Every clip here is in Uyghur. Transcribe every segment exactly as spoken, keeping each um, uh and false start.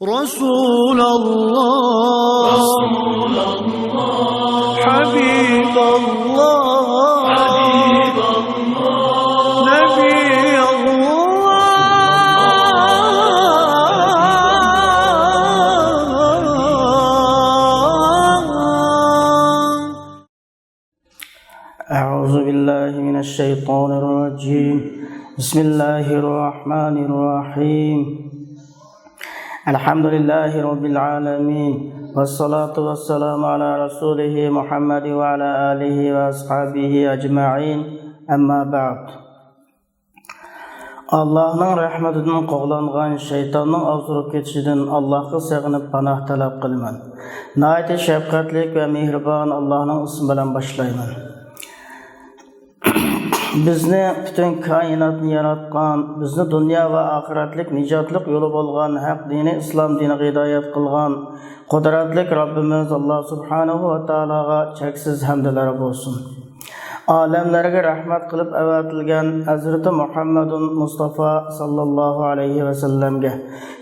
رسول الله، حبيب الله، نبي الله. أعوذ بالله من الشيطان الرجيم. بسم الله الرحمن الرحيم. الحمد لله رب العالمين. والصلاة والسلام على رسوله محمد وعلى آله وأصحابه أجمعين. أما بعد. ئاللاھنىڭ رەھمىتىدىن قوغلانغان شەيتاننىڭ ئازدۇرۇپ كېتىشىدىن ئاللاھقا سېغىنىپ پاناھ تەلەپ قىلىمەن. ناھايىتى شەپقەتلىك ۋە مېھرىبان ئاللاھنىڭ ئىسمى بىلەن باشلايمەن. بىزنى، پۈتۈن كائىناتنى ياراتقان، بىزنى دۇنيا ۋە ئاخىرەتلىك نىجاتلىق يولى بولغان ھەق دىنى ئىسلام دىنىغا ھىدايەت قىلغان قۇدرەتلىك رەببىمىز ئاللا سۇبھانەھۇ ۋە تائالاغا چەكسىز ھەمدلەر بولسۇن. ئالەملەرگە رەھمەت قىلىپ ئەۋەتىلگەن ھەزرىتى مۇھەممەدۇن مۇستافا ساللاللاھۇ ئەلەيھى ۋەسەللەمگە،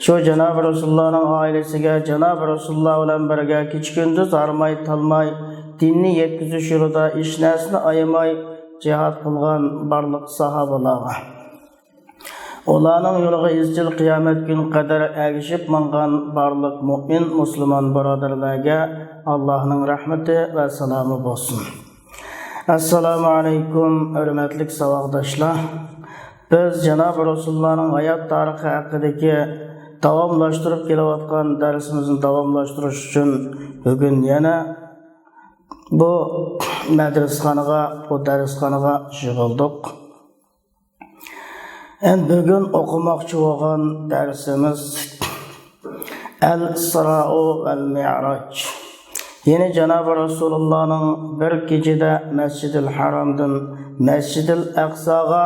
شۇ جانابى رەسۇلۇللانىڭ ئائىلىسىگە، جانابى رەسۇلۇللا بىلەن بىرگە كېچە-كۈندۈز ھارماي-تالماي دىننى يەتكۈزۈش يولىدا ھېچ نەرسىنى ئايىماي جىھاد قىلغان بارلىق ساھابىلارغا، ئۇلارنىڭ يولىغا ئىزچىل قىيامەت كۈنى قەدەر ئەگىشىپ ماڭغان بارلىق مۆمىن مۇسۇلمان بۇرادەرلەرگە ئاللاھنىڭ رەھمىتى ۋە سالامى بولسۇن. ئەسسالامۇ ئەلەيكۇم، ھۆرمەتلىك ساۋاقداشلار. بىز جانابى رەسۇلۇللانىڭ ھايات تارىخى ھەققىدىكى داۋاملاشتۇرۇپ كېلىۋاتقان دەرسىمىزنى داۋاملاشتۇرۇش ئۈچۈن بۈگۈن يەنە بۇ مەدرىسىخانىغا، بۇ دەرسخانىغا يىغىلدۇق. ئەمدى بۈگۈن ئوقۇماقچى بولغان دەرسىمىز ئەل ئىسرائۇ ۋەل مىئراج. يەنى جانابى رەسۇلۇللانىڭ بىر كېچىدە مەسجىدىل ھارامدىن مەسجىدىل ئەقساغا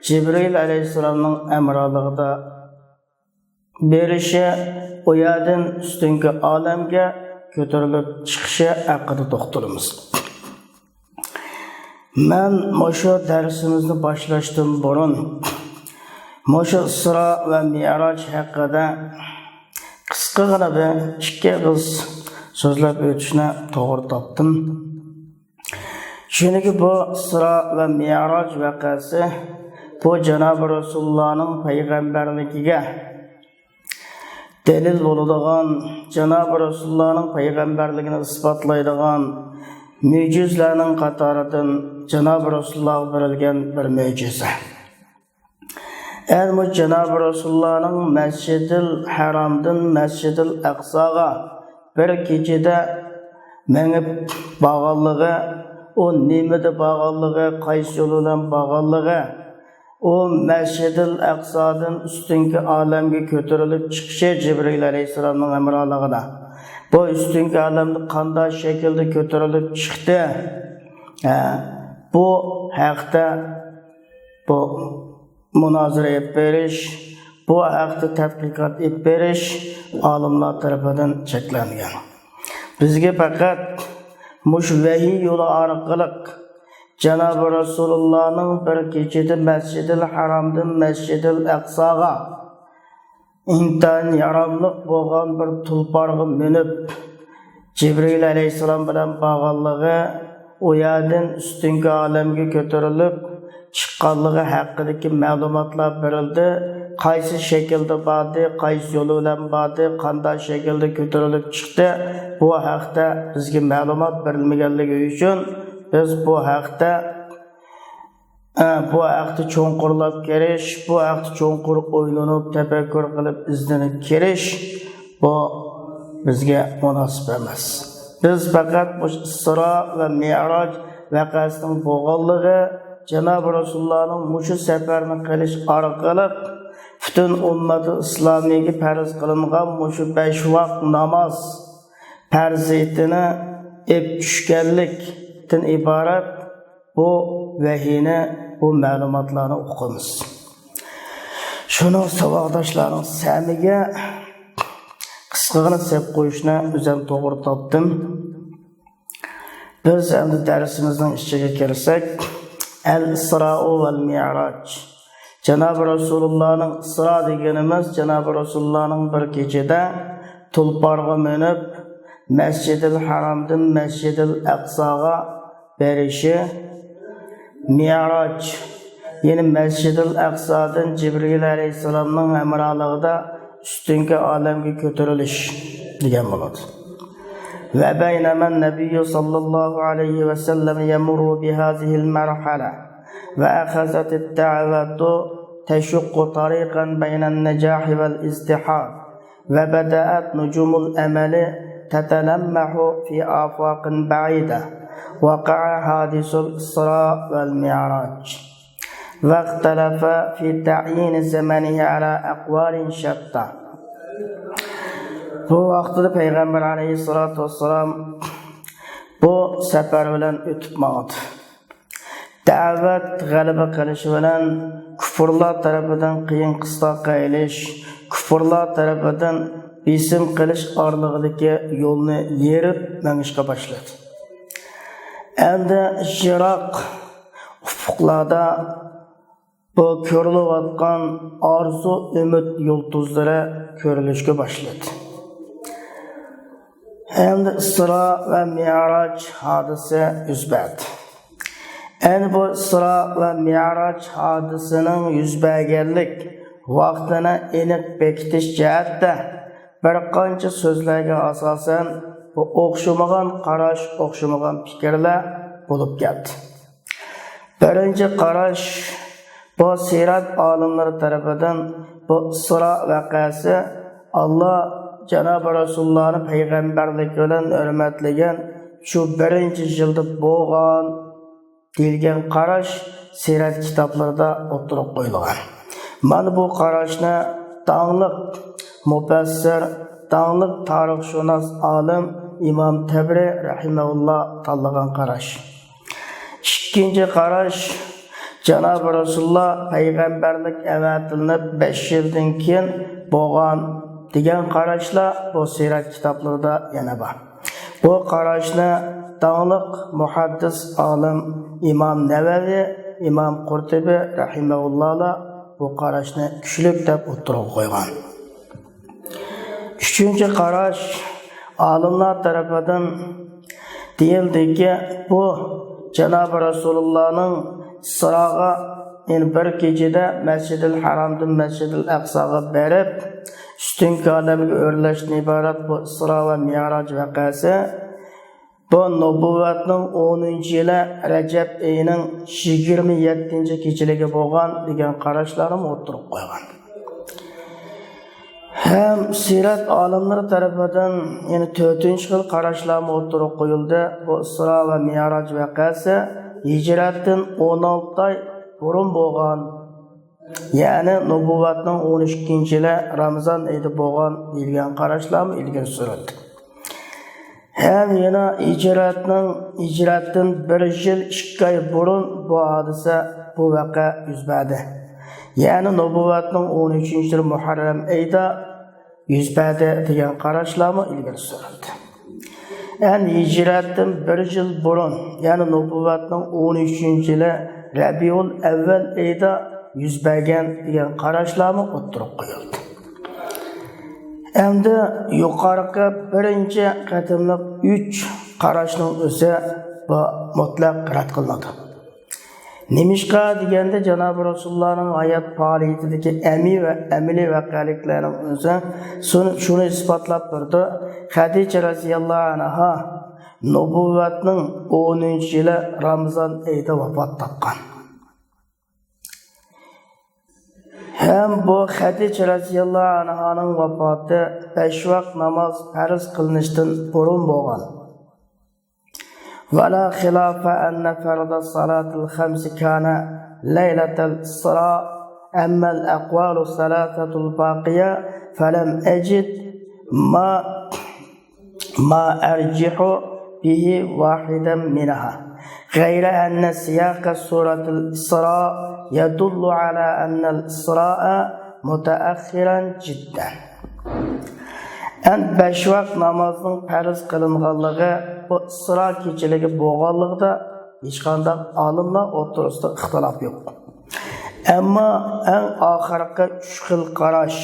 جىبرىئىل ئەلەيھىسسالامنىڭ ئەمرالىقىدا بېرىشى، ئۇ يەردىن ئۈستۈنكى ئالەمگە كۆتۈرۈلۈپ چىقىشى ھەققىدە توختىلىمىز. مەن مۇشۇ دەرسىمىزنى باشلاشتىن بۇرۇن، مۇشۇ ئىسرا ۋە مىئراج ھەققىدە قىسقىغىنا بىر ئىككى ئېغىز سۆزلەپ ئۆتۈشنى توغرا تاپتىم. چۈنكى بۇ ئىسرا ۋە مىئراج ۋەقەسى بۇ جانابى رەسۇلۇللانىڭ پەيغەمبەرلىكىگە دەلىل بولىدىغان، جانابى رەسۇلۇللانىڭ پەيغەمبەرلىكىنى ئىسپاتلايدىغان مۆجىزىلەرنىڭ قاتارىدىن جانابى رەسۇلۇللاغا بېرىلگەن بىر مۆجىزە. ئەنە مۇ جانابى رەسۇلۇللانىڭ مەسجىدىل ھەرامدىن مەسجىدىل ئەقساغا بىر كېچىدە مېڭىپ بارغانلىقى، ئۇ نېمىدە بارغانلىقى، قايسى يول بىلەن بارغانلىقى، ئۇ مەسجىدىل ئەقسادىن ئۈستۈنكى ئالەمگە كۆتۈرۈلۈپ چىقىشى جىبرىئىل ئەلەيھىسسالامنىڭ ھەمراھلىقىدا، بۇ ئۈستۈنكى ئالەمدە قانداق شەكىلدە كۆتۈرۈلۈپ چىقتى، ھە، بۇ ھەقتە بۇ مۇنازىرە ئېلىپ بېرىش، بۇ ھەقتە تەتقىقات ئېلىپ بېرىش ئالىملار تەرىپىدىن چەكلەنگەن. بىزگە پەقەت مۇشۇ ۋەھىي يولى ئارقىلىق جانابى رەسۇلۇللانىڭ بىر كېچىدە مەسجىدىل ھارامدىن مەسجىدىل ئەقساغا ئىنتايىن ياراملىق بولغان بىر تۇلپارغا مىنىپ، جىبرىئىل ئەلەيھىسسالام بىلەن بارغانلىقى، ئۇ يەردىن ئۈستۈنكى ئالەمگە كۆتۈرۈلۈپ چىققانلىقى ھەققىدىكى مەلۇماتلار بېرىلدى. قايسى شەكىلدە باردى، قايسى يولى بىلەن باردى، قانداق شەكىلدە كۆتۈرۈلۈپ چىقتى، بۇ ھەقتە بىزگە مەلۇمات بېرىلمىگەنلىكى ئۈچۈن، بىز بۇ ھەقتە ئە، بۇ ھەقتە چوڭقۇرلاپ كىرىش، بۇ ھەقتە چوڭقۇر ئويلىنىپ، تەپەككۇر قىلىپ، ئىزدىنىپ كىرىش، بۇ بىزگە مۇناسىپ ئەمەس. بىز پەقەت مۇشۇ ئىسرا ۋە مىئراج ۋەقەسىنىڭ بولغانلىقى، جانابى رەسۇلۇللانىڭ مۇشۇ سەپەرنى قىلىش ئارقىلىق پۈتۈن ئۈممەتى ئىسلامىيگە پەرز قىلىنغان مۇشۇ بەش ۋاق ناماز پەرزىيىتىنى ئېلىپ چۈشكەنلىكتىن ئىبارەت بۇ ۋەھىينى، بۇ مەلۇماتلارنى ئوقۇمىز. شۇنىڭ ساۋاقداشلارنىڭ سەمىگە قىسقىغىنا سېلىپ قويۇشنى ئۆزۈم توغرا تاپتىم. بىز ئەمدى دەرسىمىزنىڭ ئىچىگە كىرسەك، ئەل ئىسرائۇ ۋەل مىئراج. جانابى رەسۇلۇللانىڭ ئىسرا دېگىنىمىز، جانابى رەسۇلۇللانىڭ بىر كېچىدە تۇلپارغا مىنىپ، مەسجىدىل ھەرامدىن مەسجىدىل ئەقساغا بېرىشى، مىئراج، يەنى مەسجىدىل ئەقسادىن جىبرىئىل ئەلەيھىسسالامنىڭ ھەمراھلىقىدا ئۈستۈنكى ئالەمگە كۆتۈرۈلۈش دېگەن بولىدۇ. وبينما النبي صلى الله عليه وسلم يمر بهذه المرحلة، وأخذت الدعوة تشق طريقا بين النجاح والازدحام، وبدأت نجوم الأمل تتلمح في آفاق بعيدة. وقع حادث الإسراء والمعراج، واختلف في تعيين زمنه على أقوال شتى. بۇ ۋاقتىدا پەيغەمبەر ئەلەيھىسسالاتۇ ۋەسسالام بۇ سەپەر بىلەن ئۆتۈپ ماڭدى. دەۋەت غەلىبە قىلىشى بىلەن كۇفۇرلار تەرىپىدىن قىيىن قىستاققا ئېلىش، كۇفۇرلار تەرىپىدىن بېسىم قىلىش ئارىلىقىدىكى يولنى يېرىپ مېڭىشقا باشلىدى. ئەمدى يىراق ئۇپۇقلاردا بۇ كۆرۈلۈۋاتقان ئارزۇ ئۈمىد يۇلتۇزلىرى كۆرۈلۈشكە باشلىدى. ئەمدى ئىسرا ۋە مىئراج ھادىسە يۈز بەردى. ئەنە بۇ ئىسرا ۋە مىئراج ھادىسىنىڭ يۈز بەرگەنلىك ۋاقتىنى ئېنىق بېكىتىش جەھەتتە بىر قانچە سۆزلەرگە ئاساسەن، بۇ ئوخشىمىغان قاراش، ئوخشىمىغان پىكىرلەر بولۇپ كەلدى. بىرىنچى قاراش، بۇ سىرات ئالىملىرى تەرىپىدىن بۇ ئىسرا ۋەقەسى، ئاللا جانابى رەسۇلۇللانى پەيغەمبەرلىك بىلەن ھۆرمەتلىگەن شۇ بىرىنچى يىلدا بولغان دېيىلگەن قاراش سىرەت كىتابلىرىدا ئوتتۇرىغا قويۇلغان. مانا بۇ قاراشنى داڭلىق مۇپەسسىر، داڭلىق تارىخشۇناس ئالىم ئىمام تەبرى رەھىمەھۇللا تاللىغان قاراش. ئىككىنچى قاراش، جانابى رەسۇلۇللا پەيغەمبەرلىك ئەۋەتىلىنىپ بەش يىلدىن كېيىن بولغان دېگەن قاراشلار بۇ سىرەت كىتابلىرىدا يەنە بار. بۇ قاراشنى داڭلىق مۇھەددىس ئالىم ئىمام نەۋەۋى، ئىمام قۇرتۇبى رەھىمەھۇللالار بۇ قاراشنى كۈچلۈك دەپ ئوتتۇرىغا قويغان. ئۈچىنچى قاراش، ئالىملار تەرىپىدىن دېيىلدىكى، بۇ جانابى رەسۇلۇللانىڭ ئىسراغا، يەنى بىر كېچىدە مەسجىدىل ھەرامدىن مەسجىدىل ئەقساغا بېرىپ، ئۈستۈنكى ئالەمگە ئۆرلەشتىن ئىبارەت بۇ ئىسرا ۋە مىئراج ۋەقەسى، بۇ نۇبۇۋۋەتنىڭ ئونىنچى يىلى رەجەب ئېيىنىڭ يىگىرمە يەتتىنچى كېچىلىكى بولغان دېگەن قاراشلارنى ئوتتۇرىغا قويغان. ھەم سىرەت ئالىملىرى تەرىپىدىن يەنە تۆتىنچى خىل قاراشلارمۇ ئوتتۇرىغا قويۇلدى. بۇ ئىسرا ۋە مىئراج ۋەقەسى ھىجرەتتىن ئون ئالتە ئاي بۇرۇن بولغان، يەنى نۇبۇۋۋەتنىڭ ئون ئىككىنچى يىلى رامىزان ئېيىدا بولغان دېيىلگەن قاراشلارمۇ ئىلگىرى سۈرۈلدى. ھەم يەنە ھىجرەتنىڭ، ھىجرەتتىن بىر يىل ئىككى ئاي بۇرۇن بۇ ھادىسە، بۇ ۋەقە يۈز بەردى. يەنى نۇبۇۋۋەتنىڭ ئون ئۈچىنچى يىلى مۇھەررەم ئېيىدا يۈز بەردى دېگەن قاراشلارمۇ ئىلگىرى سۈرۈلدى. يەنى ھىجرەتتىن بىر يىل بۇرۇن، يەنى نۇبۇۋۋەتنىڭ ئون ئۈچىنچى يىلى رەبىئۇل ئەۋۋەل ئېيىدا يۈز بەرگەن دېگەن قاراشلارمۇ ئوتتۇرىغا قويۇلدى. ئەمدى يۇقىرىقى بىرىنچى قېتىملىق ئۈچ قاراشنىڭ ئۆزى بۇ مۇتلەق رەت قىلىنىدۇ. نېمىشقا دېگەندە، جانابى رەسۇلۇللانىڭ ھايات پائالىيىتىدىكى ئەمەلىي ۋە ئەمەلىي ۋەقەلىكلەرنىڭ ئۆزى شۇنى، شۇنى ئىسپاتلاپ بېرىدۇ. خەدىچە رەزىياللاھۇ ئەنھا نۇبۇۋۋەتنىڭ ئونىنچى يىلى رامىزان ئېيىدا ۋاپات تاپقان. ھەم بۇ خەدىچە رەزىياللاھۇ ئەنھانىڭ ۋاپاتى بەش ۋاق ناماز پەرز قىلىنىشتىن بۇرۇن بولغان. ولا خلاف أن فرض الصلاة الخمس كان ليلة الإسراء، أما الأقوال الثلاثة الباقية فلم أجد ما، ما أرجح به واحدا منها، غير أن سياق سورة الإسراء يدل على أن الإسراء متأخرا جدا. ئەمدى بەش ۋاق نامازنىڭ پەرز قىلىنغانلىقى، بۇ ئىسرا كېچىلىكى بولغانلىقىدا ھېچقانداق ئالىملار ئوتتۇرىسىدا ئىختىلاپ يوق. ئەمما ئەڭ ئاخىرقى ئۈچ خىل قاراش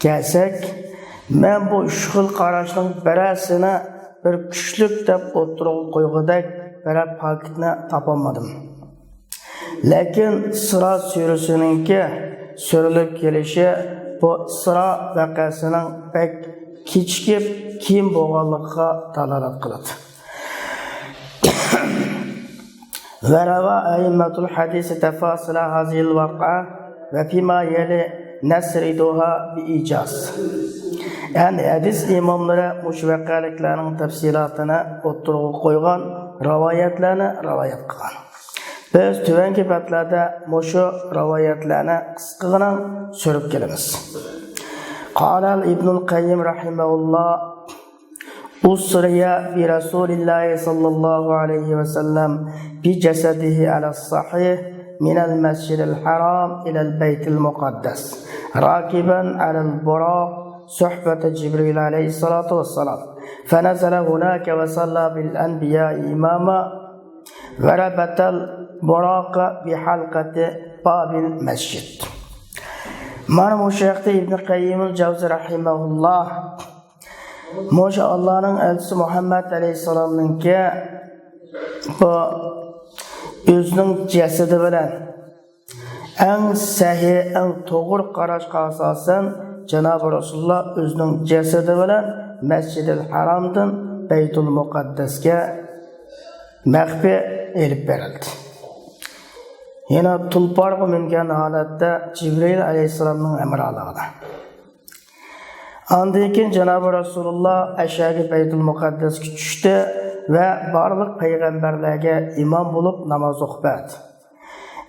كەلسەك، مەن بۇ ئۈچ خىل قاراشنىڭ بىرەرسىنى بىر كۈچلۈك دەپ ئوتتۇرىغا قويغۇدەك بىرەر پاكىتنى تاپالمىدىم. لېكىن ئىسرا سۈرىسىنىڭكى سۈرۈلۈپ كېلىشى بۇ ئىسرا ۋەقەسىنىڭ بەك كېچىكىپ كېيىن بولغانلىقىغا دالالەت قىلىدۇ. وروى أئمة الحديث تفاصيل هذه الواقعة وفيما يلي نسردها بإيجاز. يەنى ھەدىس ئىماملىرى مۇشۇ ۋەقەلىكلەرنىڭ تەپسىلاتىنى ئوتتۇرىغا قويغان رىۋايەتلەرنى رىۋايەت قىلغان. بىز تۆۋەنكى بەتلەردە مۇشۇ رىۋايەتلەرنى قىسقىغىنا سۈرۈپ كېلىمىز. قال ابن القيم رحمه الله، أسري برسول الله صلى الله عليه وسلم بجسده على الصحيح من المسجد الحرام إلى البيت المقدس راكبا على البراق صحبة جبريل عليه الصلاة والسلام، فنزل هناك وصلى بالأنبياء إماما وربط البراق بحلقة باب المسجد. مانا مۇشۇ ھەقتە ئىبن قەييىم جەۋزى رەھىمەھۇللاھ مۇشۇ ئاللانىڭ ئەلچىسى مۇھەممەد ئەلەيھىسسالامنىڭكى بۇ ئۆزىنىڭ جەسىتى بىلەن ئەڭ سەھىھ، ئەڭ توغرا قاراشقا ئاساسەن، جانابى رەسۇلۇللا ئۆزىنىڭ جەسىتى بىلەن مەسجىدىل ھارامدىن بەيتۇل مۇقەددەسكە مەخپىي ئېلىپ بېرىلدى. يەنە تۇلپارغا مىنگەن ھالەتتە جىبرىئىل ئەلەيھىسسالامنىڭ ھەمراھلىقىدا. ئاندىن كېيىن جانابى رەسۇلۇللا ئەشەگە بەيتۇل مۇقەددەسكە چۈشتى ۋە بارلىق پەيغەمبەرلەرگە ئىمام بولۇپ ناماز ئوقۇپ بەردى.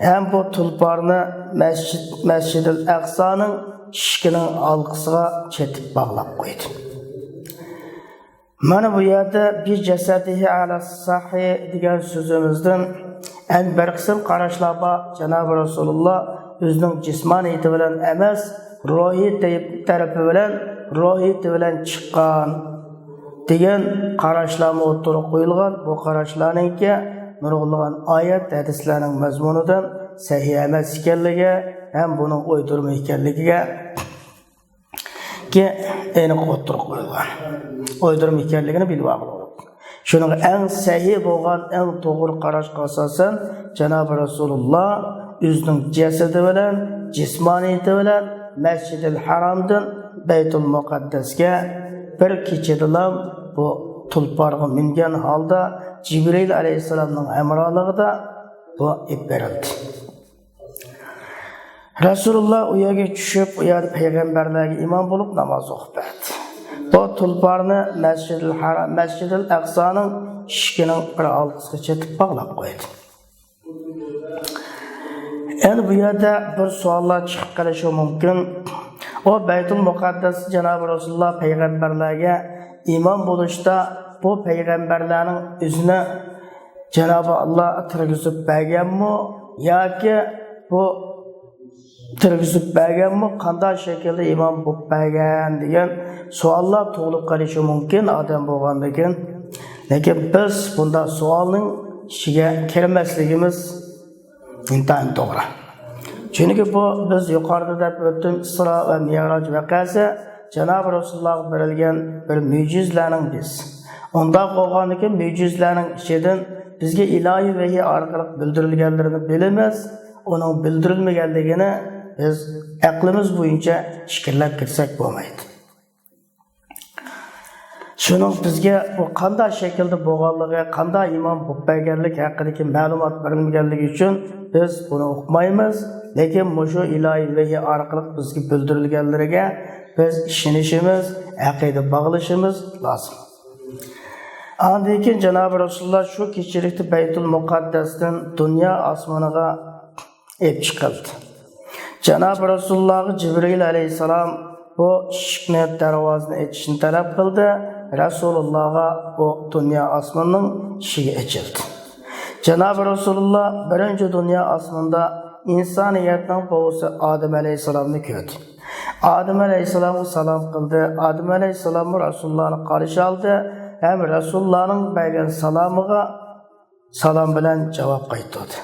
ھەم بۇ تۇلپارنى مەسچىت، مەسجىدىل ئەقسانىڭ ئىشىكىنىڭ ھالقىسىغا چېتىپ باغلاپ قويدى. مانا بۇ يەردە بى جەسەدىھى ئەلە سەھى دېگەن سۆزىمىزدىن ئەنە بىر قىسىم قاراشلار بار. جانابى رەسۇلۇللا ئۆزىنىڭ جىسمانىيىتى بىلەن ئەمەس، روھىي تەيپ-، تەرىپى بىلەن، روھىيىتى بىلەن چىققان دېگەن قاراشلارمۇ ئوتتۇرىغا قويۇلغان. بۇ قاراشلارنىڭكى نۇرغۇنلىغان ئايەت، ھەدىسلەرنىڭ مەزمۇنىدىن سەھىھ ئەمەس ئىكەنلىكى ھەم بۇنىڭ ئويدۇرما ئىكەنلىكىگە ئېنىق ئوتتۇرىغا قويۇلغان. ئويدۇرما ئىكەنلىكىنى بىلىۋالغىلى بولىدۇ. شۇنىڭغا ئەڭ سەھىھ بولغان، ئەڭ توغرا قاراشقا ئاساسەن، جانابى رەسۇلۇللا ئۆزىنىڭ جەسىتى بىلەن، جىسمانىيىتى بىلەن مەسجىدىل ھارامدىن بەيتۇل مۇقەددەسكە بىر كېچىدىلا بۇ تۇلپارغا مىنگەن ھالدا جىبرىئىل ئەلەيھىسسالامنىڭ ھەمراھلىقىدا بۇ ئېلىپ بېرىلدى. رەسۇلۇللا ئۇ يەرگە چۈشۈپ، ئۇ يەردە پەيغەمبەرلەرگە ئىمام بولۇپ ناماز ئوقۇپ بەردى. بۇ تۇلپارنى مەسجىدىل ھارا-، مەسجىدىل ئەقسانىڭ ئىشىكىنىڭ بىر ھالقىسىغا چېتىپ باغلاپ قويدى. ئەنە بۇ يەردە بىر سوئاللار چىقىپ قېلىشى مۇمكىن. ئۇ بەيتۇل مۇقەددەس جانابى رەسۇلۇللا پەيغەمبەرلەرگە ئىمام بولۇشتا بۇ پەيغەمبەرلەرنىڭ ئۆزىنى جانابى ئاللا تىرگۈزۈپ بەرگەنمۇ ياكى بۇ تىرگۈزۈپ بەرگەنمۇ، قانداق شەكىلدە ئىمام بولۇپ بەرگەن دېگەن سوئاللار تۇغۇلۇپ قېلىشى مۇمكىن ئادەم بولغاندىكىن. لېكىن بىز بۇنداق سوئالنىڭ ئىچىگە كىرمەسلىكىمىز ئىنتايىن توغرا. چۈنكى بۇ، بىز يۇقىرىدا دەپ ئۆتتۈم، ئىسرا ۋە مىئراج ۋەقەسى جانابى رەسۇلۇللاغا بېرىلگەن بىر مۆجىزىلەرنىڭ بىرسى. ئۇنداق بولغاندىكىن مۆجىزىلەرنىڭ ئىچىدىن بىزگە ئىلاھىي ۋەھىي ئارقىلىق بىلدۈرۈلگەنلىرىنى بىلىمىز، ئۇنىڭ بىلدۈرۈلمىگەنلىكىنى بىز ئەقلىمىز بويىچە پىكىرلەپ كەتسەك بولمايدۇ. شۇنىڭ بىزگە بۇ قانداق شەكىلدە بولغانلىقى، قانداق ئىمام بولۇپ بەرگەنلىكى ھەققىدىكى مەلۇمات بېرىلمىگەنلىكى ئۈچۈن بىز بۇنى ئۇقمايمىز. لېكىن مۇشۇ ئىلاھىي ۋەھىي ئارقىلىق بىزگە بىلدۈرۈلگەنلىرىگە بىز ئىشىنىشىمىز، ئەقىدە باغلىشىمىز لازىم. ئاندىن كېيىن جانابى رەسۇلۇللا شۇ كېچىلىكتە بەيتۇل مۇقەددەستىن دۇنيا ئاسمىنىغا ئېلىپ چىقىلدى. جانابى رەسۇلۇللاغا جىبرىئىل ئەلەيھىسسالام بۇ ئىشىكنى، دەرۋازىنى ئېچىشنى تەلەپ قىلدى. رەسۇلۇللاغا بۇ دۇنيا ئاسمىنىنىڭ ئىشىكى ئېچىلدى. جانابى رەسۇلۇللا بىرىنچى دۇنيا ئاسمىنىدا ئىنسانىيەتنىڭ بوۋىسى ئادەم ئەلەيھىسسالامنى كۆردى. ئادەم ئەلەيھىسسالامغا سالام قىلدى. ئادەم ئەلەيھىسسالاممۇ رەسۇلۇللانى قارشى ئالدى ھەم رەسۇلۇللانىڭ بەرگەن سالامىغا سالام بىلەن جاۋاب قايتۇردى.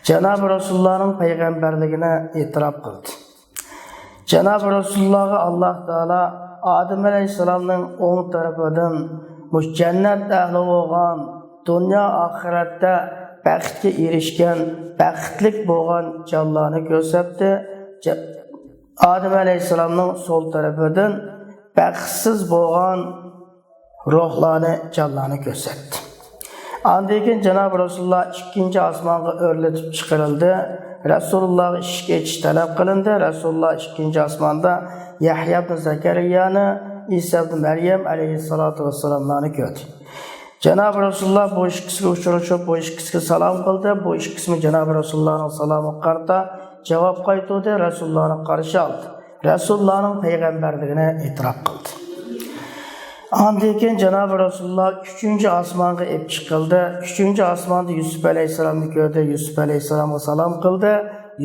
جانابى رەسۇلۇللانىڭ پەيغەمبەرلىكىنى ئېتىراپ قىلدى. جانابى رەسۇلۇللاغا ئاللاھ تائالا ئادەم ئەلەيھىسسالامنىڭ ئوڭ تەرىپىدىن مۇشۇ جەننەت ئەھلى بولغان، دۇنيا ئاخىرەتتە بەختكە ئېرىشكەن، بەختلىك بولغان جانلارنى كۆرسەتتى. جا-، ئادەم ئەلەيھىسسالامنىڭ سول تەرىپىدىن بەختسىز بولغان روھلارنى، جانلارنى كۆرسەتتى. ئاندىن كېيىن جانابى رەسۇلۇللا ئىككىنچى ئاسمانغا ئۆرلىتىپ چىقىرىلدى. رەسۇلۇللاغا ئىشىك ئېچىش تەلەپ قىلىندى. رەسۇلۇللا ئىككىنچى ئاسماندا يەھيا ئىبن زەكەرىيانى، ئىسا ئىبن مەريەم ئەلەيھىسسالاتۇ ۋەسسالاملارنى كۆردى. جانابى رەسۇلۇللا بۇ ئىككىسىگە ئۇچرىشىپ، بۇ ئىككىسىگە سالام قىلدى. بۇ ئىككىسىمۇ جانابى رەسۇلۇللانىڭ سالامىغا قارىتا جاۋاب قايتۇردى، رەسۇلۇللانى قارشى ئالدى. رەسۇلۇللانىڭ پەيغەمبەرلىكىنى ئېتىراپ قىلدى. ئاندىن كېيىن جانابى رەسۇلۇللا ئۈچىنچى ئاسمانغا ئېلىپ چىقىلدى. ئۈچىنچى ئاسماندا يۈسۈپ ئەلەيھىسسالامنى كۆردى. يۈسۈپ ئەلەيھىسسالامغا سالام قىلدى.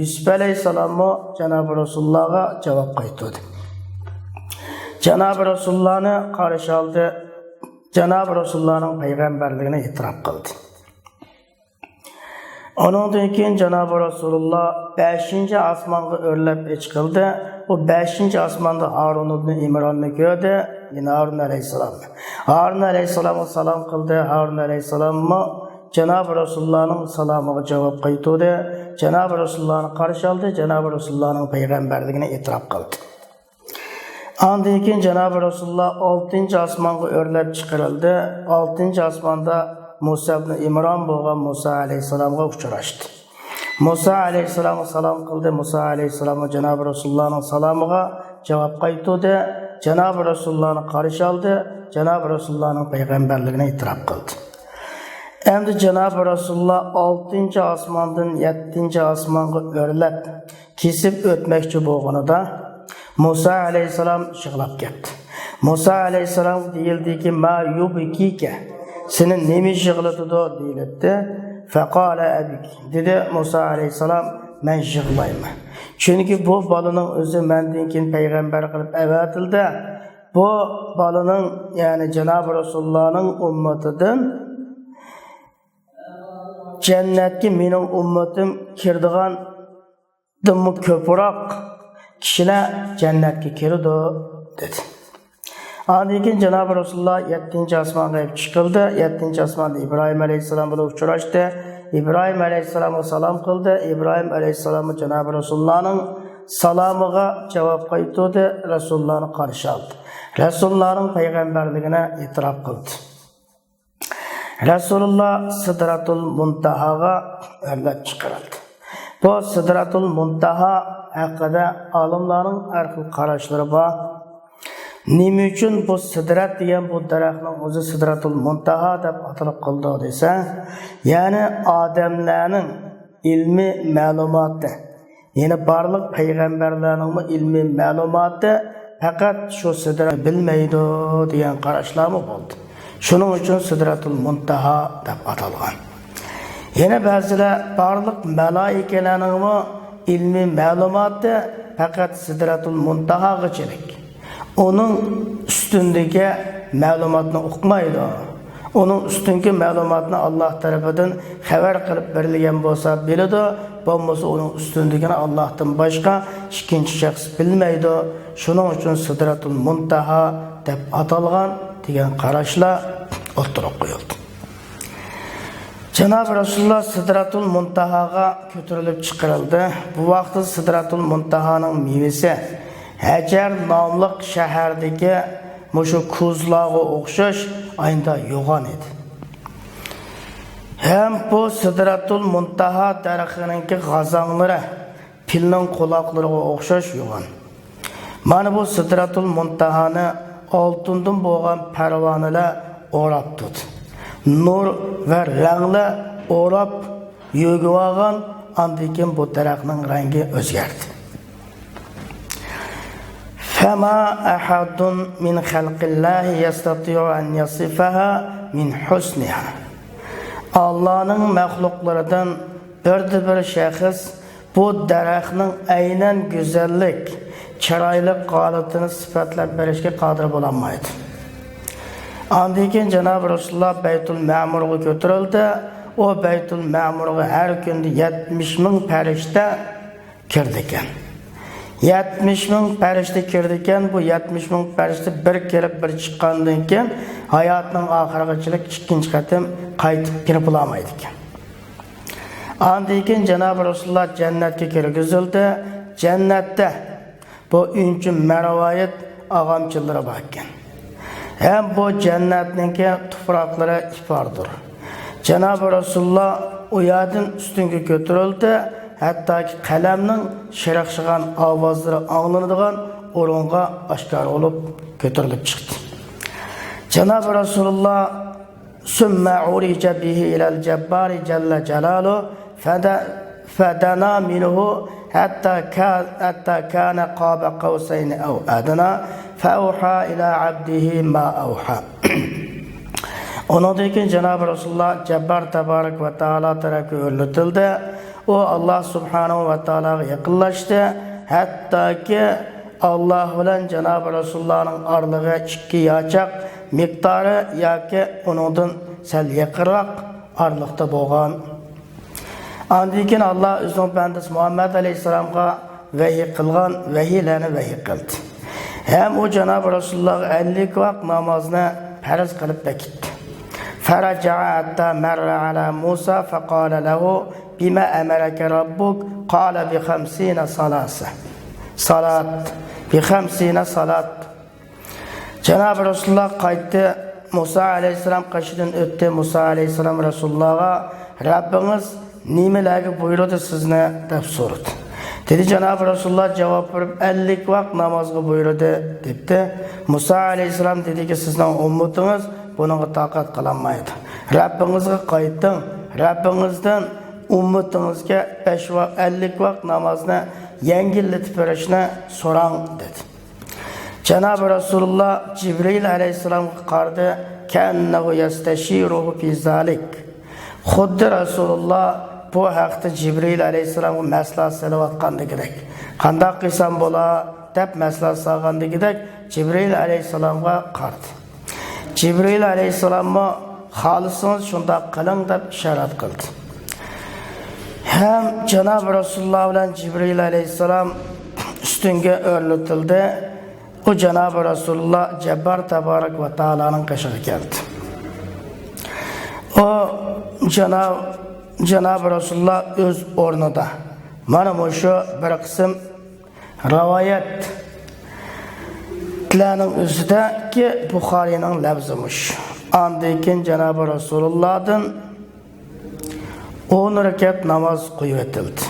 يۈسۈپ ئەلەيھىسسالاممۇ جانابى رەسۇلۇللاغا جاۋاب قايتۇردى. جانابى رەسۇلۇللانى قارشى ئالدى. جانابى رەسۇلۇللانىڭ پەيغەمبەرلىكىنى ئېتىراپ قىلدى. ئۇنىڭدىن كېيىن جانابى رەسۇلۇللا بەشىنچى ئاسمانغا ئۆرلەپ چىقىلدى. ئۇ بەشىنچى ئاسماندا ھارۇن ئىبنى ئىمراننى كۆردى، يەنى ھارۇن ئەلەيھىسسالام. ھارۇن ئەلەيھىسسالامغا سالام قىلدى. ھارۇن ئەلەيھىسسالاممۇ جانابى رەسۇلۇللانىڭ سالامىغا جاۋاب قايتۇردى. جانابى رەسۇلۇللانى قارشى ئالدى. جانابى رەسۇلۇللانىڭ پەيغەمبەرلىكىنى ئېتىراپ قىلدى. ئاندىن كېيىن جانابى رەسۇلۇللا ئالتىنچى ئاسمانغا ئۆرلەپ چىقىرىلدى. ئالتىنچى ئاسماندا مۇسا ئىبنى ئىمران بولغان مۇسا ئەلەيھىسسالامغا ئۇچراشتى. مۇسا ئەلەيھىسسالامغا سالام قىلدى. مۇسا ئەلەيھىسسالاممۇ جانابى رەسۇلۇللانىڭ سالامىغا جاۋاب قايتۇردى. جانابى رەسۇلۇللانى قارشى ئالدى. جانابى رەسۇلۇللانىڭ پەيغەمبەرلىكىنى ئېتىراپ قىلدى. ئەمدى جانابى رەسۇلۇللا ئالتىنچى ئاسماندىن يەتتىنچى ئاسمانغا ئۆرلەپ كېسىپ ئۆتمەكچى بولغىنىدا، مۇسا ئەلەيھىسسالام يىغلاپ كەتتى. مۇسا ئەلەيھىسسالامغا دېيىلدىكى، ما يۇبكىكە، سېنى نېمە يىغلىتىدۇ؟ دېيىلەتتى. فەقالە ئەبكى، دېدى مۇسا ئەلەيھىسسالام، مەن يىغلايمەن. چۈنكى بۇ بالىنىڭ ئۆزى مەندىن كېيىن پەيغەمبەر قىلىپ ئەۋەتىلدى. بۇ بالىنىڭ، يەنى جانابى رەسۇلۇللانىڭ ئۈممىتىدىن جەننەتكە مېنىڭ ئۈممىتىم كىرىدىغاندىنمۇ كۆپرەك كىشىلەر جەننەتكە كىرىدۇ، دېدى. ئاندىن كېيىن جانابى رەسۇلۇللا يەتتىنچى ئاسمانغا ئېلىپ چىقىلدى. يەتتىنچى ئاسماندا ئىبراھىم ئەلەيھىسسالام بىلەن ئۇچراشتى. ئىبراھىم ئەلەيھىسسالامغا سالام قىلدى. ئىبراھىم ئەلەيھىسسالاممۇ جانابى رەسۇلۇللانىڭ سالامىغا جاۋاب قايتۇردى، رەسۇلۇللانى قارشى ئالدى. رەسۇلۇللانىڭ پەيغەمبەرلىكىنى ئېتىراپ قىلدى. رەسۇلۇللا سىدراتۇل مۇنتاھاغا ئۆرلەپ چىقىرىلدى. بۇ سىدراتۇل مۇنتاھا ھەققىدە ئالىملارنىڭ ھەر خىل قاراشلىرى بار. نېمە ئۈچۈن بۇ سىدرەت دېگەن بۇ دەرەخنىڭ ئۆزى سىدراتۇل مۇنتاھا دەپ ئاتىلىپ قالىدۇ دېسە، يەنى ئادەملەرنىڭ ئىلمىي مەلۇماتى، يەنى بارلىق پەيغەمبەرلەرنىڭمۇ ئىلمىي مەلۇماتى پەقەت شۇ سىدرەتنى بىلمەيدۇ دېگەن قاراشلارمۇ بولدى. شۇنىڭ ئۈچۈن سىدرەتۇل مۇنتاھا دەپ ئاتالغان. يەنە بەزىلەر بارلىق مالائىكىلەرنىڭمۇ ئىلمىي مەلۇماتى پەقەت سىدرەتۇل مۇنتاھاغىچىلىك. ئۇنىڭ ئۈستۈندىكى مەلۇماتنى ئۇقمايدۇ. ئۇنىڭ ئۈستۈنكى مەلۇماتنى ئاللاھ تەرىپىدىن خەۋەر قىلىپ بېرىلگەن بولسا بىلىدۇ، بولمىسا ئۇنىڭ ئۈستۈندىكىنى ئاللاھتىن باشقا ئىككىنچى شەخس بىلمەيدۇ. شۇنىڭ ئۈچۈن سىدرەتۇل مۇنتاھا دەپ ئاتالغان دېگەن قاراشلار ئوتتۇرىغا قويۇلدى. جانابى رەسۇلۇللا سىدرەتۇل مۇنتاھاغا كۆتۈرۈلۈپ چىقىرىلدى. بۇ ۋاقىتتا سىدرەتۇل مۇنتاھانىڭ مېۋىسى ھەجەر ناملىق شەھەردىكى مۇشۇ كوزىلارغا ئوخشاش ئاينىدا يوغان ئىدى. ھەم بۇ سىدرەتۇل مۇنتاھا دەرىخىنىڭكى غازاڭلىرى پىلنىڭ قۇلاقلىرىغا ئوخشاش يوغان. مانا بۇ سىدرەتۇل مۇنتاھانى ئالتۇندىن بولغان پەرۋانىلەر ئوراپ تۇردى. نۇر ۋە رەڭلەر ئوراپ يۆگىۋالغان، ئاندىن كېيىن بۇ دەرەخنىڭ رەڭگى ئۆزگەردى. فما أحد من خلق الله يستطيع أن يصفها من حسنها. ئاللانىڭ مەخلۇقلىرىدىن بىردە بىر شەخس بۇ دەرەخنىڭ ئەينەن گۈزەللىك، چىرايلىق ھالىتىنى سۈپەتلەپ بېرىشكە قادىر بولالمايدۇ. ئاندىن كېيىن جانابى رەسۇلۇللا بەيتۇل مەمۇرغا كۆتۈرۈلدى. ئۇ بەيتۇل مەمۇرغا ھەر كۈندە يەتمىش مىڭ پەرىشتە كىرىدىكەن. يەتمىش مىڭ پەرىشتە كىرىدىكەن. بۇ يەتمىش مىڭ پەرىشتە بىر كىرىپ، بىر چىققاندىن كېيىن، ھاياتنىڭ ئاخىرىغىچىلىك ئىككىنچى قېتىم قايتىپ كىرىپ بولالمايدىكەن. ئاندىن كېيىن جانابى رەسۇلۇللا جەننەتكە كىرگۈزۈلدى. جەننەتتە بۇ ئۈنچە مەرۋايىت ئاغامچىلىرى باركەن. ھەم بۇ جەننەتنىڭكى تۇپراقلىرى ئىپاردۇر. جانابى رەسۇلۇللا ئۇ يەردىن ئۈستۈنگە كۆتۈرۈلدى، ھەتتاكى قەلەمنىڭ شىرىقشىغان ئاۋازلىرى ئاڭلىنىدىغان ئورۇنغا ئاشكارا بولۇپ كۆتۈرۈلۈپ چىقتى. جانابى رەسۇلۇللا ثم عرج به إلى الجبار جل جلاله فد-، فدنا منه حتى كا-، حتى كان قاب قوسين أو أدنى فأوحى إلى عبده ما أوحى. ئۇنىڭدىن كېيىن جانابى رەسۇلۇللا جەببار تەبارەك ۋە تائالا تەرەپكە ئۆرلىتىلدى. ئۇ ئاللا سۇبھانەھۇ ۋە تائالاغا يېقىنلاشتى. ھەتتاكى ئاللا بىلەن جانابى رەسۇلۇللانىڭ ئارىلىقى ئىككى ياچاق مىقدارى ياكى ئۇنىڭدىن سەل يېقىنراق ئارىلىقتا بولغان. ئاندىن كېيىن ئاللا ئۆزىنىڭ بەندىسى مۇھەممەد ئەلەيھىسسالامغا ۋەھىي قىلغان ۋەھىيلەرنى ۋەھىي قىلدى. ھەم ئۇ جانابى رەسۇلۇللاغا ئەللىك ۋاق نامازنى پەرز قىلىپ بېكىتتى. فرجع حتى مر على موسى فقال له: بما أمرك ربك؟ قال: بخمسين صلاة. صلاة. بخمسين صلاة. جانابى رەسۇلۇللا قايتتى. مۇسا ئەلەيھىسسالام قېشىدىن ئۆتتى. مۇسا ئەلەيھىسسالام رەسۇلۇللاغا: رەببىڭىز نېمىلەرگە بۇيرۇدى سىزنى؟ دەپ سورىدى. دېدى جانابى رەسۇلۇللا جاۋاب بېرىپ: ئەللىك ۋاق نامازغا بۇيرۇدى، دەپتۇ. مۇسا ئەلەيھىسسالام دېدىكى: سىزنىڭ ئۈممىتىڭىز بۇنىڭغا تاقەت قىلالمايدۇ. رەببىڭىزگە قايتىڭ. رەببىڭىزدىن ئۈممىتىڭىزگە بەش ۋاق، ئەللىك ۋاق نامازنى يەڭگىللىتىپ بېرىشنى سوراڭ، دېدى. جانابى رەسۇلۇللا جىبرىئىل ئەلەيھىسسالامغا قارىدى، كەئەننەھۇ يەستەشىرۇھۇ فى زالىك. خۇددى رەسۇلۇللا بۇ ھەقتە جىبرىئىل ئەلەيھىسسالامغا مەسلىھەت سېلىۋاتقاندىكىدەك، قانداق قىلسام بولا دەپ مەسلىھەت سالغاندىكىدەك جىبرىئىل ئەلەيھىسسالامغا قارىدى. جىبرىئىل ئەلەيھىسسالاممۇ خالىسىڭىز شۇنداق قىلىڭ دەپ ئىشارەت قىلدى. ھەم جانابى رەسۇلۇللا بىلەن جىبرىئىل ئەلەيھىسسالام ئۈستۈنگە ئۆرلىتىلدى. ئۇ جانابى رەسۇلۇللا جەببار تەبارەك ۋە تائالانىڭ قېشىغا كەلدى. ئۇ جاناب-، جانابى رەسۇلۇللا ئۆز ئورنىدا. مانا مۇشۇ بىر قىسىم رىۋايەتلەرنىڭ ئۆزىدىكى بۇخارىينىڭ لەپزى مۇشۇ. ئاندىن كېيىن جانابى رەسۇلۇللادىن ئون رەكەت ناماز قويۇۋېتىلدى.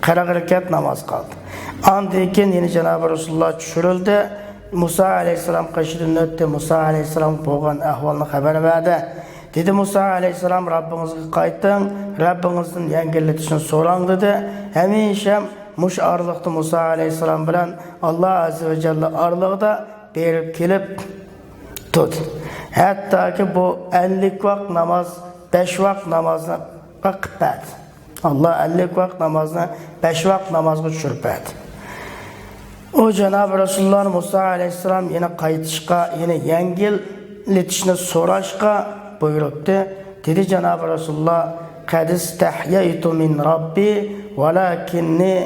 قىرىق رەكەت ناماز قالدى. ئاندىن كېيىن يەنە جانابى رەسۇلۇللا چۈشۈرۈلدى. مۇسا ئەلەيھىسسالام قېشىدىن ئۆتتى. مۇسا ئەلەيھىسسالامغا بولغان ئەھۋالنى خەۋەر بەردى. دېدى مۇسا ئەلەيھىسسالام: رەببىڭىزگە قايتىڭ، رەببىڭىزدىن يەڭگىللىتىشنى سوراڭ، دېدى. ھەمىشە مۇشۇ ئارىلىقتا مۇسا ئەلەيھىسسالام بىلەن ئاللا ئەززە ۋە جەللە ئارىلىقىدا بېرىپ كېلىپ تۇردى. ھەتتاكى بۇ ئەللىك ۋاق ناماز، بەش ۋاق نامازنى قىلىپ بەردى. ئاللا ئەللىك ۋاق نامازنى بەش ۋاق نامازغا چۈشۈرۈپ بەردى. ئۇ جانابى رەسۇلۇللانى مۇسا ئەلەيھىسسالام يەنە قايتىشقا، يەنە يەڭگىللىتىشنى سوراشقا بۇيرۇپتۇ. دېدى جانابى رەسۇلۇللا: قەد ئىستەھيەيتۇ مىن رەببى ۋەلاكىننى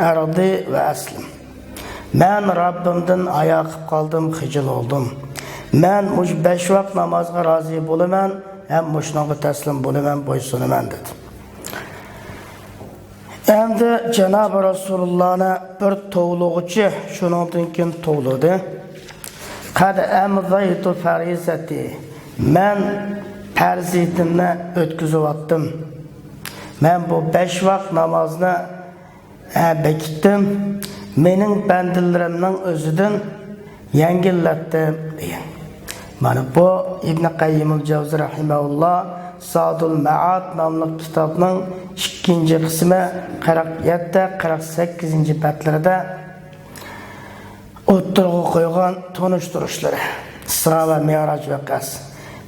ئەرضى ۋە ئەسلىم. مەن رەببىمدىن ھايا قىلىپ قالدىم، خىجىل بولدۇم. مەن مۇشۇ بەش ۋاق نامازغا رازى بولىمەن ھەم مۇشۇنىڭغا تەسلىم بولىمەن، بويسۇنىمەن، دېدى. ئەمدى جانابى رەسۇلۇللانى بىر توۋلىغۇچى شۇنىڭدىن كېيىن توۋلىدى. قەد ئەمزەيتۇ فەرىزەتى. مەن پەرزىيىتىمنى ئۆتكۈزۈۋاتتىم. مەن بۇ بەش ۋاق نامازنى ھە، بېكىتتىم. مېنىڭ بەندىلىرىمنىڭ ئۆزىدىن يەڭگىللەتتىم، دېگەن. مانا بۇ ئىبنى قەييىمۇل جەۋزى رەھىمەھۇللا زادۇل مەئاد ناملىق كىتابنىڭ ئىككىنچى قىسمى قىرىق يەتتە، قىرىق سەككىزىنچى بەتلىرىدە ئوتتۇرىغا قويغان تونۇشتۇرۇشلىرى، ئىسرا ۋە مىئراج ۋەقەسى.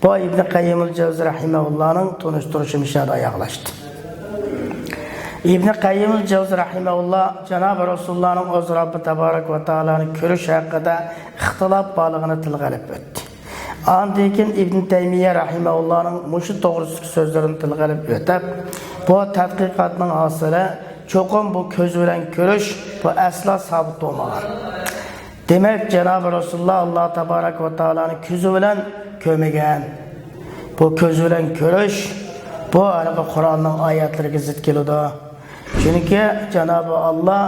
بۇ ئىبنى قەييىمۇل جەۋزى رەھىمەھۇللانىڭ تونۇشتۇرۇشى مۇشۇ يەردە ئاياغلاشتى. ئىبنى قەييىمۇل جەۋزى رەھىمەھۇللا جانابى رەسۇلۇللانىڭ ئۆز رەببى تەبارەك ۋە تائالانى كۆرۈش ھەققىدە ئىختىلاپ بارلىقىنى تىلغا ئېلىپ ئۆتتى. ئاندىن كېيىن ئىبن تەيمىيە رەھىمەھۇللانىڭ مۇشۇ توغرىسىدىكى سۆزلىرىنى تىلغا ئېلىپ ئۆتۈپ، بۇ تەتقىقاتنىڭ ھاسىلى، چوقۇم بۇ كۆز بىلەن كۆرۈش، بۇ ئەسلا سابىت بولمىغان. دېمەك، جانابى رەسۇلۇللا ئاللا تابارەك ۋە تائالانى كۆزى بىلەن كۆرمىگەن. بۇ كۆز بىلەن كۆرۈش، بۇ ھېلىقى قۇرئاننىڭ ئايەتلىرىگە زىت كېلىدۇ. چۈنكى جانابى ئاللا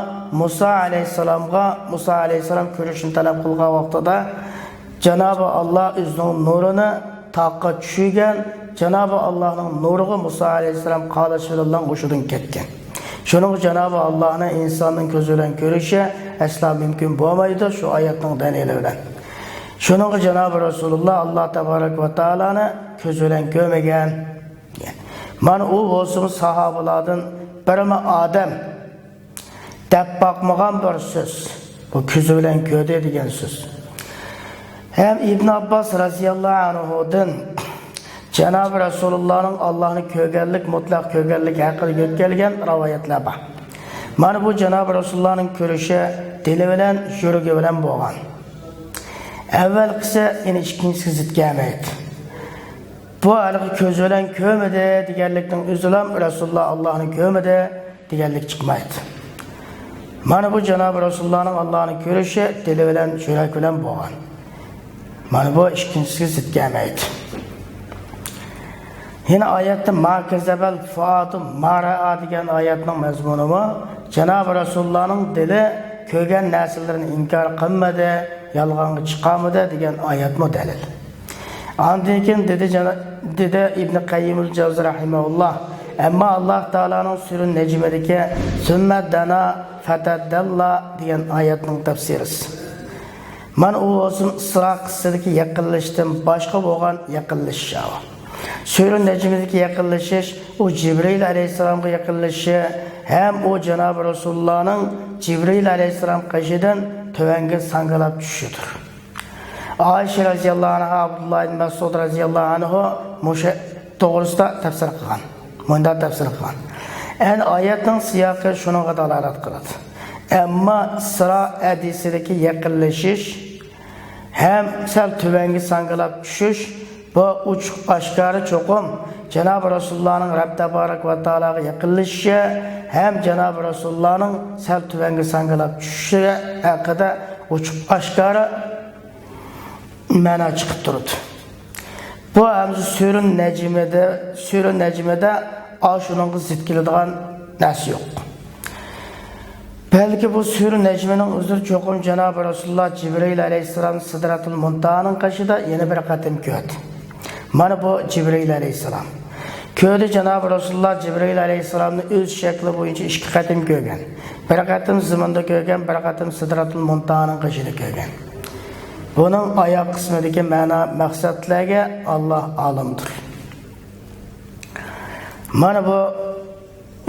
مۇسا ئەلەيھىسسالامغا، مۇسا ئەلەيھىسسالام كۆرۈشنى تەلەپ قىلغان ۋاقتىدا، جانابى ئاللا ئۆزىنىڭ نۇرىنى تاغقا چۈشۈرگەن، جانابى ئاللانىڭ نۇرىغا مۇسا ئەلەيھىسسالام قالىشى بىلەن ھوشىدىن كەتكەن. شۇنىڭغا جانابى ئاللانى ئىنساننىڭ كۆزى بىلەن كۆرۈشى ئەسلا مۇمكىن بولمايدۇ، شۇ ئايەتنىڭ دەلىلى بىلەن. شۇنىڭغا جانابى رەسۇلۇللا ئاللا تابارەك ۋە تائالانى كۆزى بىلەن كۆرمىگەن. مانا ئۇ بولسىمۇ ساھابىلاردىن بىرمۇ ئادەم دەپ باقمىغان بىر سۆز. بۇ كۆزى بىلەن كۆردى دېگەن سۆز. ھەم ئىبن ئابباس رەزىياللاھۇ ئەنھۇدىن جانابى رەسۇلۇللانىڭ ئاللاھنى كۆرگەنلىك، مۇتلەق كۆرگەنلىك ھەققىدە يۆتكەلگەن رىۋايەتلەر بار. مانا بۇ جانابى رەسۇلۇللانىڭ كۆرۈشى دىلى بىلەن، يۈرىكى بىلەن بولغان. ئەۋۋەلقىسى يەنە ئىككىنچىسىگە زىت كەلمەيدۇ. بۇ ھېلىقى كۆزى بىلەن كۆرمىدى دېگەنلىكنىڭ ئۆزىلا رەسۇلۇللا ئاللاھنى كۆرمىدى دېگەنلىك چىقمايدۇ. مانا بۇ جانابى رەسۇلۇللانىڭ ئاللاھنى كۆرۈشى دىلى بىلەن، يۈرەك بىلەن بولغان. مانا بۇ ئىككىنچىسىگە زىت كەلمەيدۇ. يەنە ئايەتتە ما كەزەبەل فۇئادۇ ما رەئا دېگەن ئايەتنىڭ مەزمۇنىمۇ جانابى رەسۇلۇللانىڭ دىلى كۆرگەن نەرسىلىرىنى ئىنكار قىلمىدى، يالغانغا چىقارمىدى دېگەن ئايەتمۇ دەلىل. ئاندىن كېيىن دېدى جانا-، دېدى ئىبن قەييىمۇل جەۋزى رەھىمەھۇللا، ئەمما ئاللاھ تائالانىڭ سۈرە نەجمىدىكى سۈممە دەنا فەتەدەللا دېگەن ئايەتنىڭ تەپسىرىسى. مانا ئۇ بولسۇن ئىسرا قىسسىدىكى يېقىنلىشىشتىن باشقا بولغان يېقىنلىشىش ئۇ. سۈرە نەجمىدىكى يېقىنلىشىش، ئۇ جىبرىئىل ئەلەيھىسسالامغا يېقىنلىشىشى ھەم ئۇ جانابى رەسۇلۇللانىڭ جىبرىئىل ئەلەيھىسسالام قېشىدىن تۆۋەنگە ساڭگىلاپ چۈشۈشىدۇر. ئائىشە رەزىياللاھۇ ئەنھا، ئابدۇللا ئىبن مەسئۇد رەزىياللاھۇ ئەنھۇ مۇشۇ توغرىسىدا تەپسىر قىلغان. مۇنداق تەپسىر قىلغان. ئەنە ئايەتنىڭ سىياقى شۇنىڭغا دالالەت قىلىدۇ. ئەمما ئىسرا ھەدىسىدىكى يېقىنلىشىش ھەم سەل تۆۋەنگە ساڭگىلاپ چۈشۈش، بۇ ئوچۇق ئاشكارا چوقۇم جانابى رەسۇلۇللانىڭ رەب تابارەك ۋە تائالاغا يېقىنلىشىشى ھەم جانابى رەسۇلۇللانىڭ سەل تۆۋەنگە ساڭگىلاپ چۈشۈشى ھەققىدە ئوچۇق ئاشكارا مەنا چىقىپ تۇرىدۇ. بۇ ھەمزە سۈرە نەجمىدە، سۈرە نەجمىدە ئاشۇنىڭغا زىت كېلىدىغان نەرسە يوق. بەلكى بۇ سۈرە نەجمىنىڭ ئۆزىدە چوقۇم جانابى رەسۇلۇللا جىبرىئىل ئەلەيھىسسالام سىدراتۇل مۇنتاھانىڭ قېشىدا يەنە بىر قېتىم كۆردى. مانا بۇ جىبرىئىل ئەلەيھىسسالام. كۆردى، جانابى رەسۇلۇللا جىبرىئىل ئەلەيھىسسالامنى ئۆز شەكلى بويىچە ئىككى قېتىم كۆرگەن. بىر قېتىم زېمىندا كۆرگەن، بىر قېتىم سىدراتۇل مۇنتاھانىڭ قېشىدا كۆرگەن. بۇنىڭ ئاياغ قىسمىدىكى مەنا مەقسەتلەرگە ئاللاھ ئالىمدۇر. مانا بۇ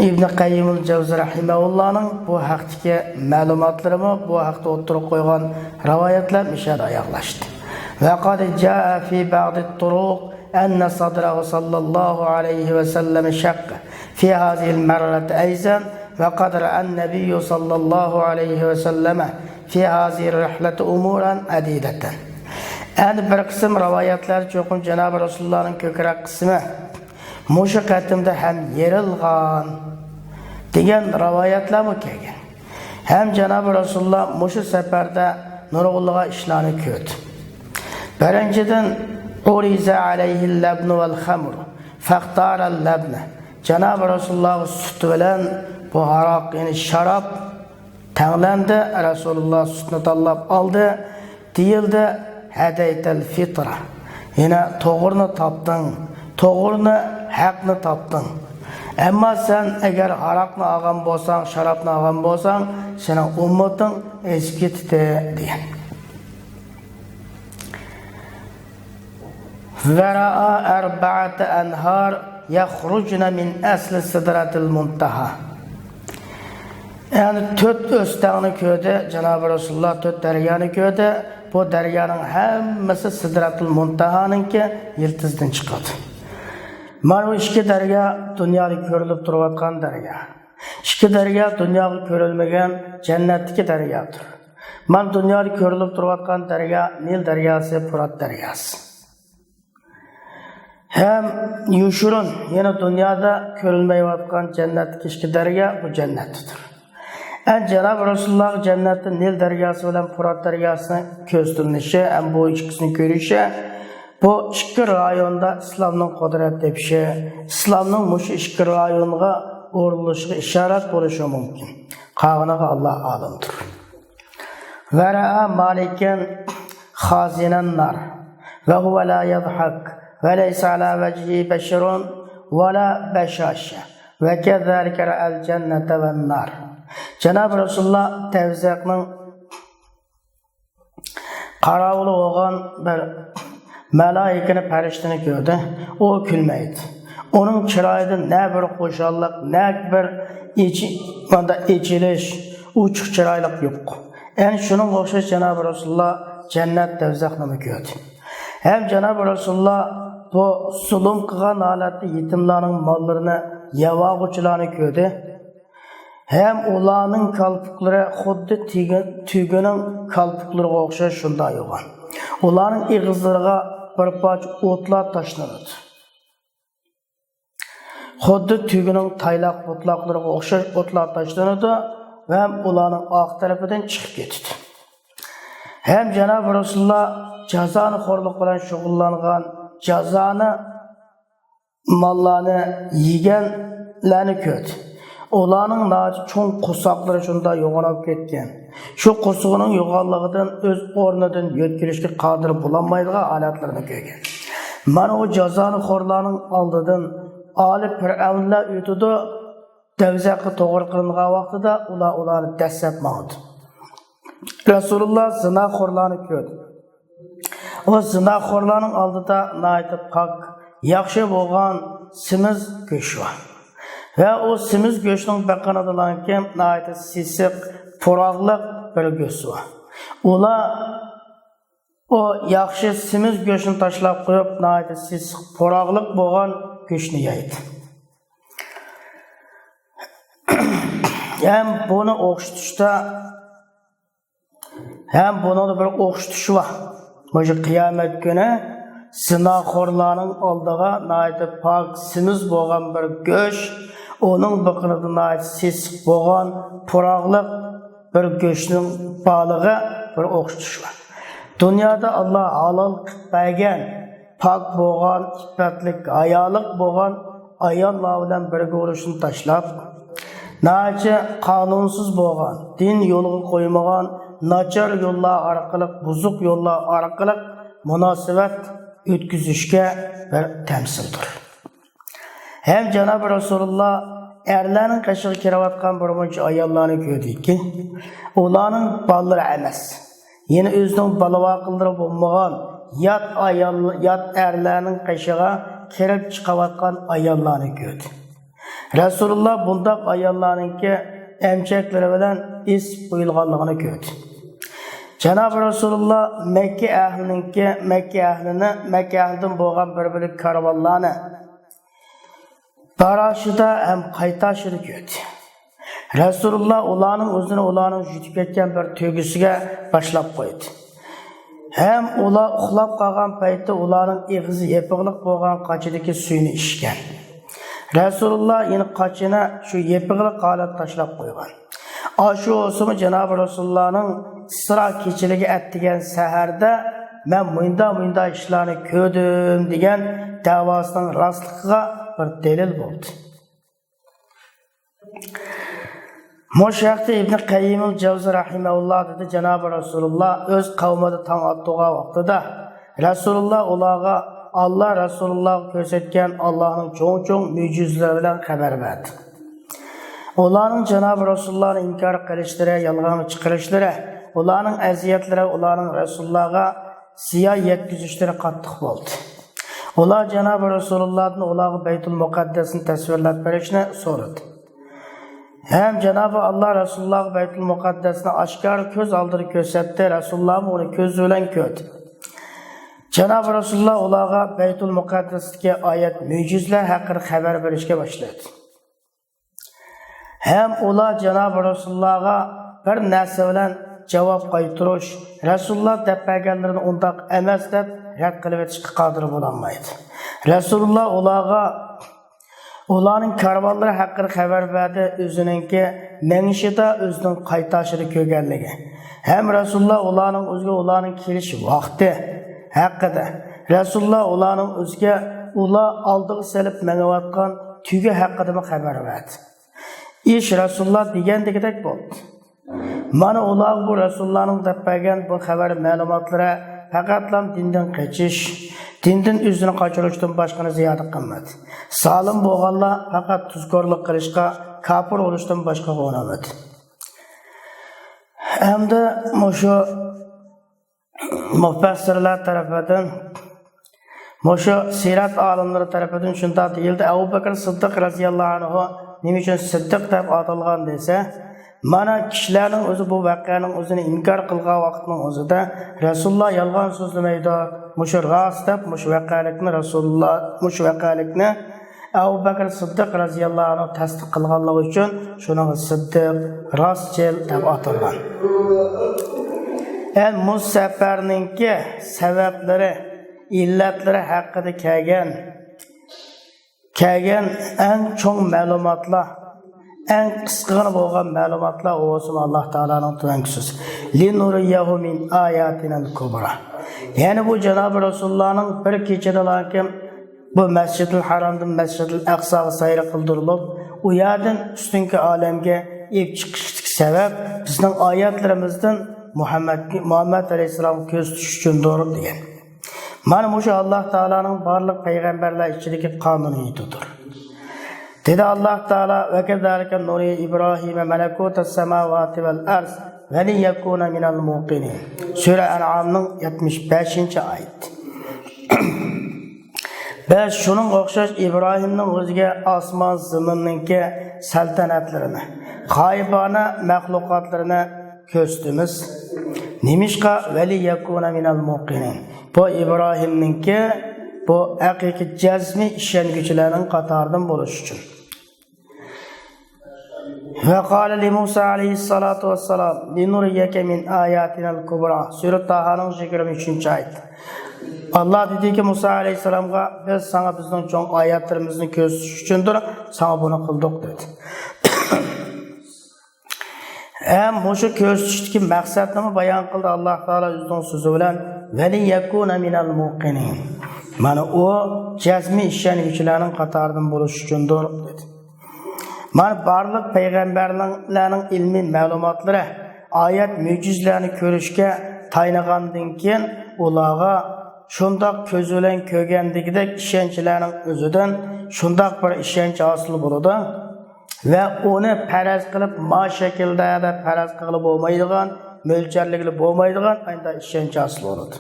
ئىبن قەييىمۇل جەۋزى رەھىمەھۇللانىڭ بۇ ھەقتىكى مەلۇماتلىرىمۇ، بۇ ھەقتە ئوتتۇرىغا قويغان رىۋايەتلەر مۇشۇ يەردە ئاياغلاشتى. ۋەقەد جائە فى بەئزىت تۇرۇق ئەننە سەدرەھۇ سەللەللاھۇ ئەلەيھى ۋەسەللەم شەققە فى ھازىھىل مەررەتە ئەيزەن ۋەقەد رەئەن نەبىييۇ سەللەللاھۇ ئەلەيھى ۋەسەللەمە فى ھازىھىر رىھلەتە ئۇمۇرەن ئەدىدەتەن. ئەنە بىر قىسىم رىۋايەتلەر چوقۇم جانابى رەسۇلۇللانىڭ كۆكرەك قىسمى مۇشۇ قېتىمدا ھەم يېرىلغان دېگەن رىۋايەتلەرمۇ كەلگەن. ھەم جانابى رەسۇلۇللا مۇشۇ سەپەردە نۇرغۇنلىغان ئىشلارنى كۆردى. بىرىنچىدىن، ئۇرىزە ئەلەيھىل لەبنۇ ۋەل خەمرۇ فەختارەل لەبنە. جانابى رەسۇلۇللاغا سۈت بىلەن بۇ ھاراق، يەنى شاراب تەڭلەندى. رەسۇلۇللا سۈتنى تاللاپ ئالدى. دېيىلدى، ھەدەيتەل فىترە. يەنى توغرىنى تاپتىڭ، توغرىنى، ھەقنى تاپتىڭ. ئەمما سەن ئەگەر ھاراقنى ئالغان بولساڭ، شارابنى ئالغان بولساڭ، سېنىڭ ئۈممىتىڭ ئېزىپ كېتىدۇ، دېگەن. ۋەرەئا ئەربەئەتە ئەنھار يەخرۇجنە مىن ئەسلى سىدرەتىل مۇنتەھا. يەنى تۆت ئۆستەڭنى كۆردى، جانابى رەسۇلۇللا تۆت دەريانى كۆردى. بۇ دەريانىڭ ھەممىسى سىدرەتۇل مۇنتەھانىڭكى يىلتىزىدىن چىقىدۇ. مانا بۇ ئىككى دەريا دۇنيادا كۆرۈلۈپ تۇرۇۋاتقان دەريا. ئىككى دەريا دۇنياغا كۆرۈلمىگەن جەننەتتىكى دەريادۇر. مانا دۇنيادا كۆرۈلۈپ تۇرۇۋاتقان دەريا نىل دەرياسى، پۇرات دەرياسى. ھەم يوشۇرۇن، يەنى دۇنيادا كۆرۈلمەيۋاتقان جەننەتتىكى ئىككى دەريا بۇ جەننەتتىدۇر. ئەن جانابى رەسۇلۇللاھقا جەننەتتە نىل دەرياسى بىلەن پۇرات دەرياسىنىڭ كۆزىتىلىشى ھەم بۇ ئىككىسىنى كۆرۈشى، بۇ ئىككى رايوندا ئىسلامنىڭ قۇدرەت تېپىشى، ئىسلامنىڭ مۇشۇ ئىككى رايونغا ئورۇنلىشىشىغا ئىشارەت بولۇشى مۇمكىن. قالغىنىغا ئاللا ئالىمدۇر. ورأى مالكا خازن النار وهو لا يضحك وليس على وجهه بشر ولا بشاشة وكذلك رأى الجنة والنار. جانابى رەسۇلۇللا دەۋزەخنىڭ قاراۋۇلى بولغان بىر مالائىكىنى، پەرىشتىنى كۆردى. ئۇ كۈلمەيدۇ. ئۇنىڭ چىرايىدا نە بىر خۇشاللىق، نە بىر ئېچى-، ماندا ئېچىلىش، ئوچۇق چىرايلىق يوق. ئەنە شۇنىڭغا ئوخشاش جانابى رەسۇلۇللا جەننەت دەۋزەخنىمۇ كۆردى. ھەم جانابى رەسۇلۇللا بۇ زۇلۇم قىلغان ھالەتتە يېتىملارنىڭ ماللىرىنى يەۋالغۇچىلارنى كۆردى. ھەم ئۇلارنىڭ كالپۇكلىرى خۇددى تىگە-، تۈگىنىڭ كالپۇكلىرىغا ئوخشاش شۇنداق يوغان. ئۇلارنىڭ ئېغىزلىرىغا بىر پارچە ئوتلار تاشلىنىدۇ. خۇددى تۈگىنىڭ تايلاق پۇتلاقلىرىغا ئوخشاش ئوتلار تاشلىنىدۇ ھەم ئۇلارنىڭ ئارقا تەرىپىدىن چىقىپ كېتىدۇ. ھەم جانابى رەسۇلۇللا جازانى خورلۇق بىلەن شۇغۇللانغان، جازانى ماللارنى يېگەنلەرنى كۆردى. ئۇلارنىڭ ناھايىتى چوڭ قورساقلىرى شۇنداق يوغىناپ كەتكەن. شۇ قورسىقىنىڭ يوغانلىقىدىن ئۆز ئورنىدىن يۆتكىلىشكە قادىر بولالمايدىغان ھالەتلىرىنى كۆرگەن. مانا ئۇ جازانىخورلارنىڭ ئالدىدىن ئالىي پىرئەۋنلەر ئۆتىدۇ، دەۋزەخكە توغرا قىلىنغان ۋاقتىدا ئۇلار ئۇلارنى دەسسەپ ماڭىدۇ. رەسۇلۇللا زىناخورلارنى كۆردى. ئۇ زىناخورلارنىڭ ئالدىدا ناھايىتى پاك، ياخشى بولغان سېمىز گۆش بار. ۋە ئۇ سېمىز گۆشنىڭ بېقىنىدىلانكى ناھايىتى سېسىق، پۇراقلىق بىر گۆش بار. ئۇلار ئۇ ياخشى سېمىز گۆشنى تاشلاپ قويۇپ، ناھايىتى سېسىق، پۇراقلىق بولغان گۆشنى يەيدۇ. ھەم بۇنى ئوخشىتىشتا ھەم بۇنىڭدا بىر ئوخشىتىش بار. مۇشۇ قىيامەت كۈنى زىناخورلارنىڭ ئالدىغا ناھايىتى پاك، سېمىز بولغان بىر گۆش، ئۇنىڭ بېقىنىدا ناھايىتى سېسىق بولغان پۇراقلىق بىر گۆشنىڭ بارلىقى بىر ئوخشىتىش بار. دۇنيادا ئاللا ھالال قىلىپ بەرگەن پاك بولغان، ئىپپەتلىك، ھايالىق بولغان ئاياللار بىلەن بىرگە بولۇشنى تاشلاپ، ناھايىتى قانۇنسىز بولغان، دىن يولغا قويمىغان، ناچار يوللار ئارقىلىق، بۇزۇق يوللار ئارقىلىق مۇناسىۋەت ئۆتكۈزۈشكە بىر تەمسىلدۇر. ھەم جانابى رەسۇلۇللا ئەرلەرنىڭ قېشىغا كىرىۋاتقان بىر مۇنچە ئاياللارنى كۆردىكى، ئۇلارنىڭ بالىلىرى ئەمەس، يەنە ئۆزىنىڭ بالا-ۋاقىلىرى بولمىغان يات ئايال، يات ئەرلەرنىڭ قېشىغا كىرىپ چىقىۋاتقان ئاياللارنى كۆردى. رەسۇلۇللا بۇنداق ئاياللارنىڭكى ئەمچەكلىرى بىلەن ئېسىپ قويۇلغانلىقىنى كۆردى. جانابى رەسۇلۇللا مەككە ئەھلىنىڭكى، مەككە ئەھلىنى، مەككە ئەھلىدىن بولغان بىر بۆلەك كارۋانلارنى باراشىدا ھەم قايتاشىدا كۆردى. رەسۇلۇللا ئۇلارنىڭ ئۆزىنى ئۇلارنىڭ يۈتۈپ كەتكەن بىر تۆگىسىگە باشلاپ قويدى. ھەم ئۇلار ئۇخلاپ قالغان پەيتتە ئۇلارنىڭ ئېغىزى يېپىقلىق بولغان قاچىدىكى سۈيىنى ئىچكەن. رەسۇلۇللا يەنە قاچىنى شۇ يېپىقلىق ھالەتتە تاشلاپ قويغان. ئاشۇ بولسىمۇ جانابى رەسۇلۇللانىڭ ئىسرا كېچىلىكى ئەتىگەن سەھەردە مەن مۇنداق مۇنداق ئىشلارنى كۆردۈم دېگەن دەۋاسىنىڭ راستلىقىغا بىر دەلىل بولدى. مۇشۇ ھەقتە ئىبنى قەييىمىل جەۋزى رەھىمەھۇللا دېدى، جانابى رەسۇلۇللا ئۆز قەۋمىدە تاڭ ئاتتۇرغان ۋاقتىدا، رەسۇلۇللا ئۇلارغا ئاللا رەسۇلۇللاغا كۆرسەتكەن ئاللانىڭ چوڭ-چوڭ مۆجىزىلىرى بىلەن خەۋەر بەردى. ئۇلارنىڭ جانابى رەسۇلۇللانى ئىنكار قىلىشلىرى، يالغانغا چىقىرىشلىرى، ئۇلارنىڭ ئەزىيەتلىرى، ئۇلارنىڭ رەسۇلۇللاغا زىيان يەتكۈزۈشلىرى قاتتىق بولدى. ئۇلار جانابى رەسۇلۇللادىن ئۇلارغا بەيتۇل مۇقەددەسنى تەسۋىرلەپ بېرىشنى سورىدى. ھەم جانابى ئاللا رەسۇلۇللاغا بەيتۇل مۇقەددەسنى ئاشكارا كۆز ئالدىدا كۆرسەتتى، رەسۇلۇللامۇ ئۇنى كۆزى بىلەن كۆردى. جانابى رەسۇلۇللا ئۇلارغا بەيتۇل مۇقەددەستىكى ئايەت، مۆجىزىلەر ھەققىدە خەۋەر بېرىشكە باشلىدى. ھەم ئۇلار جانابى رەسۇلۇللاغا بىر نەرسە بىلەن جاۋاب قايتۇرۇش، رەسۇلۇللا دەپ بەرگەنلىرىنى ئۇنداق ئەمەس دەپ رەت قىلىۋېتىشقا قادىر بولالمايدۇ. رەسۇلۇللا ئۇلارغا ئۇلارنىڭ كارۋانلىرى ھەققىدە خەۋەر بەردى، ئۆزىنىڭكى مېڭىشىدا، ئۆزىنىڭ قايتاشىدا كۆرگەنلىكى ھەم رەسۇلۇللا ئۇلارنىڭ ئۆزىگە ئۇلارنىڭ كېلىش ۋاقتى ھەققىدە، رەسۇلۇللا ئۇلارنىڭ ئۆزىگە ئۇلار ئالدىغا سېلىپ مېڭىۋاتقان تۈگە ھەققىدىمۇ خەۋەر بەردى. ئىش رەسۇلۇللا دېگەندىكىدەك بولدى. مانا ئۇلار بۇ رەسۇلۇللانىڭ دەپ بەرگەن بۇ خەۋەر مەلۇماتلىرى پەقەتلا دىندىن قېچىش، دىندىن ئۆزىنى قاچۇرۇشتىن باشقىنى زىيادە قىلمىدى. زالىم بولغانلار پەقەت تۇزكورلۇق قىلىشقا، كاپىر بولۇشتىن باشقىغا ئۇنىمىدى. ئەمدى مۇشۇ مۇپەسسىرلەر تەرىپىدىن، مۇشۇ سىرەت ئالىملىرى تەرىپىدىن شۇنداق دېيىلدى، ئەبۇ بەكرى سىددىق رەزىياللاھۇ ئەنھۇ نېمە ئۈچۈن سىددىق دەپ ئاتالغان دېسە، مانا كىشىلەرنىڭ ئۆزى بۇ ۋەقەنىڭ ئۆزىنى ئىنكار قىلغان ۋاقىتنىڭ ئۆزىدە رەسۇلۇللا يالغان سۆزلىمەيدۇ، مۇشۇ راست دەپ، مۇشۇ ۋەقەلىكنى رەسۇلۇللا، مۇشۇ ۋەقەلىكنى ئەبۇ بەكرى سىددىق رەزىياللاھۇ ئەنھۇ تەستىق قىلغانلىقى ئۈچۈن شۇنىڭغا سىددىق، راستچىل دەپ ئاتالغان. ئەن مۇ سەپەرنىڭكى سەۋەبلىرى، ئىللەتلىرى ھەققىدە كەلگەن، كەلگەن ئەڭ چوڭ مەلۇماتلار، ئەڭ قىسقىغىنا بولغان مەلۇماتلار ئۇ بولسىمۇ ئاللا تائالانىڭ تۆۋەنكى سۆزى. لىنۇرىيەھۇ مىن ئاياتىنەل كۇبرا. يەنى بۇ جانابى رەسۇلۇللانىڭ بىر كېچىدىلاكىن بۇ مەسجىدىل ھارامدىن مەسجىدىل ئەقساغا سەير قىلدۇرۇلۇپ، ئۇ يەردىن ئۈستۈنكى ئالەمگە ئېلىپ چىقىشتىكى سەۋەب بىزنىڭ ئايەتلىرىمىزدىن مۇھەممەد، مۇھەممەد ئەلەيھىسسالامغا كۆز تۇتۇش ئۈچۈندۇر دېگەن. مانا مۇشۇ ئاللا تائالانىڭ بارلىق پەيغەمبەرلەر ئىچىدىكى قانۇنىيىتىدۇر. دېدى ئاللا تائالا، ۋەكەزالىكە نۇرى ئىبراھىمە مەلەكۇتەس سەماۋاتى ۋەل ئەرز ۋەلىيەكۇنە مىنەل مۇقىنىن. سۈرە ئەنئامنىڭ يەتمىش بەشىنچى ئايىتى. بىز شۇنىڭغا ئوخشاش ئىبراھىمنىڭ ئۆزىگە ئاسمان زېمىننىڭكى سەلتەنەتلىرىنى، غايىبانە مەخلۇقاتلىرىنى كۆرسىتىمىز. نېمىشقا؟ ۋەلىيەكۇنە مىنەل مۇقىنىن. بۇ ئىبراھىمنىڭكى بۇ ھەقىقىي جەزمىي ئىشەنگۈچىلەرنىڭ قاتارىدىن بولۇش ئۈچۈن. ۋە قالە لىمۇسا ئەلەيھىسسالاتۇ ۋەسسالام لىنۇرىيەكە مىن ئاياتىنەل كۇبرا. سۈرە تاھانىڭ يىگىرمە ئۈچىنچى ئايىتى. ئاللا دېدىكى مۇسا ئەلەيھىسسالامغا، بىز ساڭا بىزنىڭ چوڭ ئايەتلىرىمىزنى كۆرسىتىش ئۈچۈندۇر ساڭا بۇنى قىلدۇق دېدى. ھەم مۇشۇ كۆرسىتىشتىكى مەقسەتنىمۇ بايان قىلدى ئاللا تائالا ئۆزىنىڭ سۆزى بىلەن، ۋەلىيەكۇنە مىنەل مۇقىنىن. مانا ئۇ جەزمىي ئىشەنگۈچىلەرنىڭ قاتارىدىن بولۇش ئۈچۈندۇر دېدى. مانا بارلىق پەيغەمبەرلەرنىڭ ئىلمىي مەلۇماتلىرى، ئايەت مۆجىزىلەرنى كۆرۈشكە تايىنغاندىن كېيىن ئۇلارغا شۇنداق كۆز بىلەن كۆرگەندىكىدەك ئىشەنچلەرنىڭ ئۆزىدىن شۇنداق بىر ئىشەنچ ھاسىل بولىدۇ. ۋە ئۇنى پەرەز قىلىپ، ما شەكىلدە دەپ پەرەز قىلغىلى بولمايدىغان، مۆلچەرلىگىلى بولمايدىغان ئاينىدا ئىشەنچ ھاسىل بولىدۇ.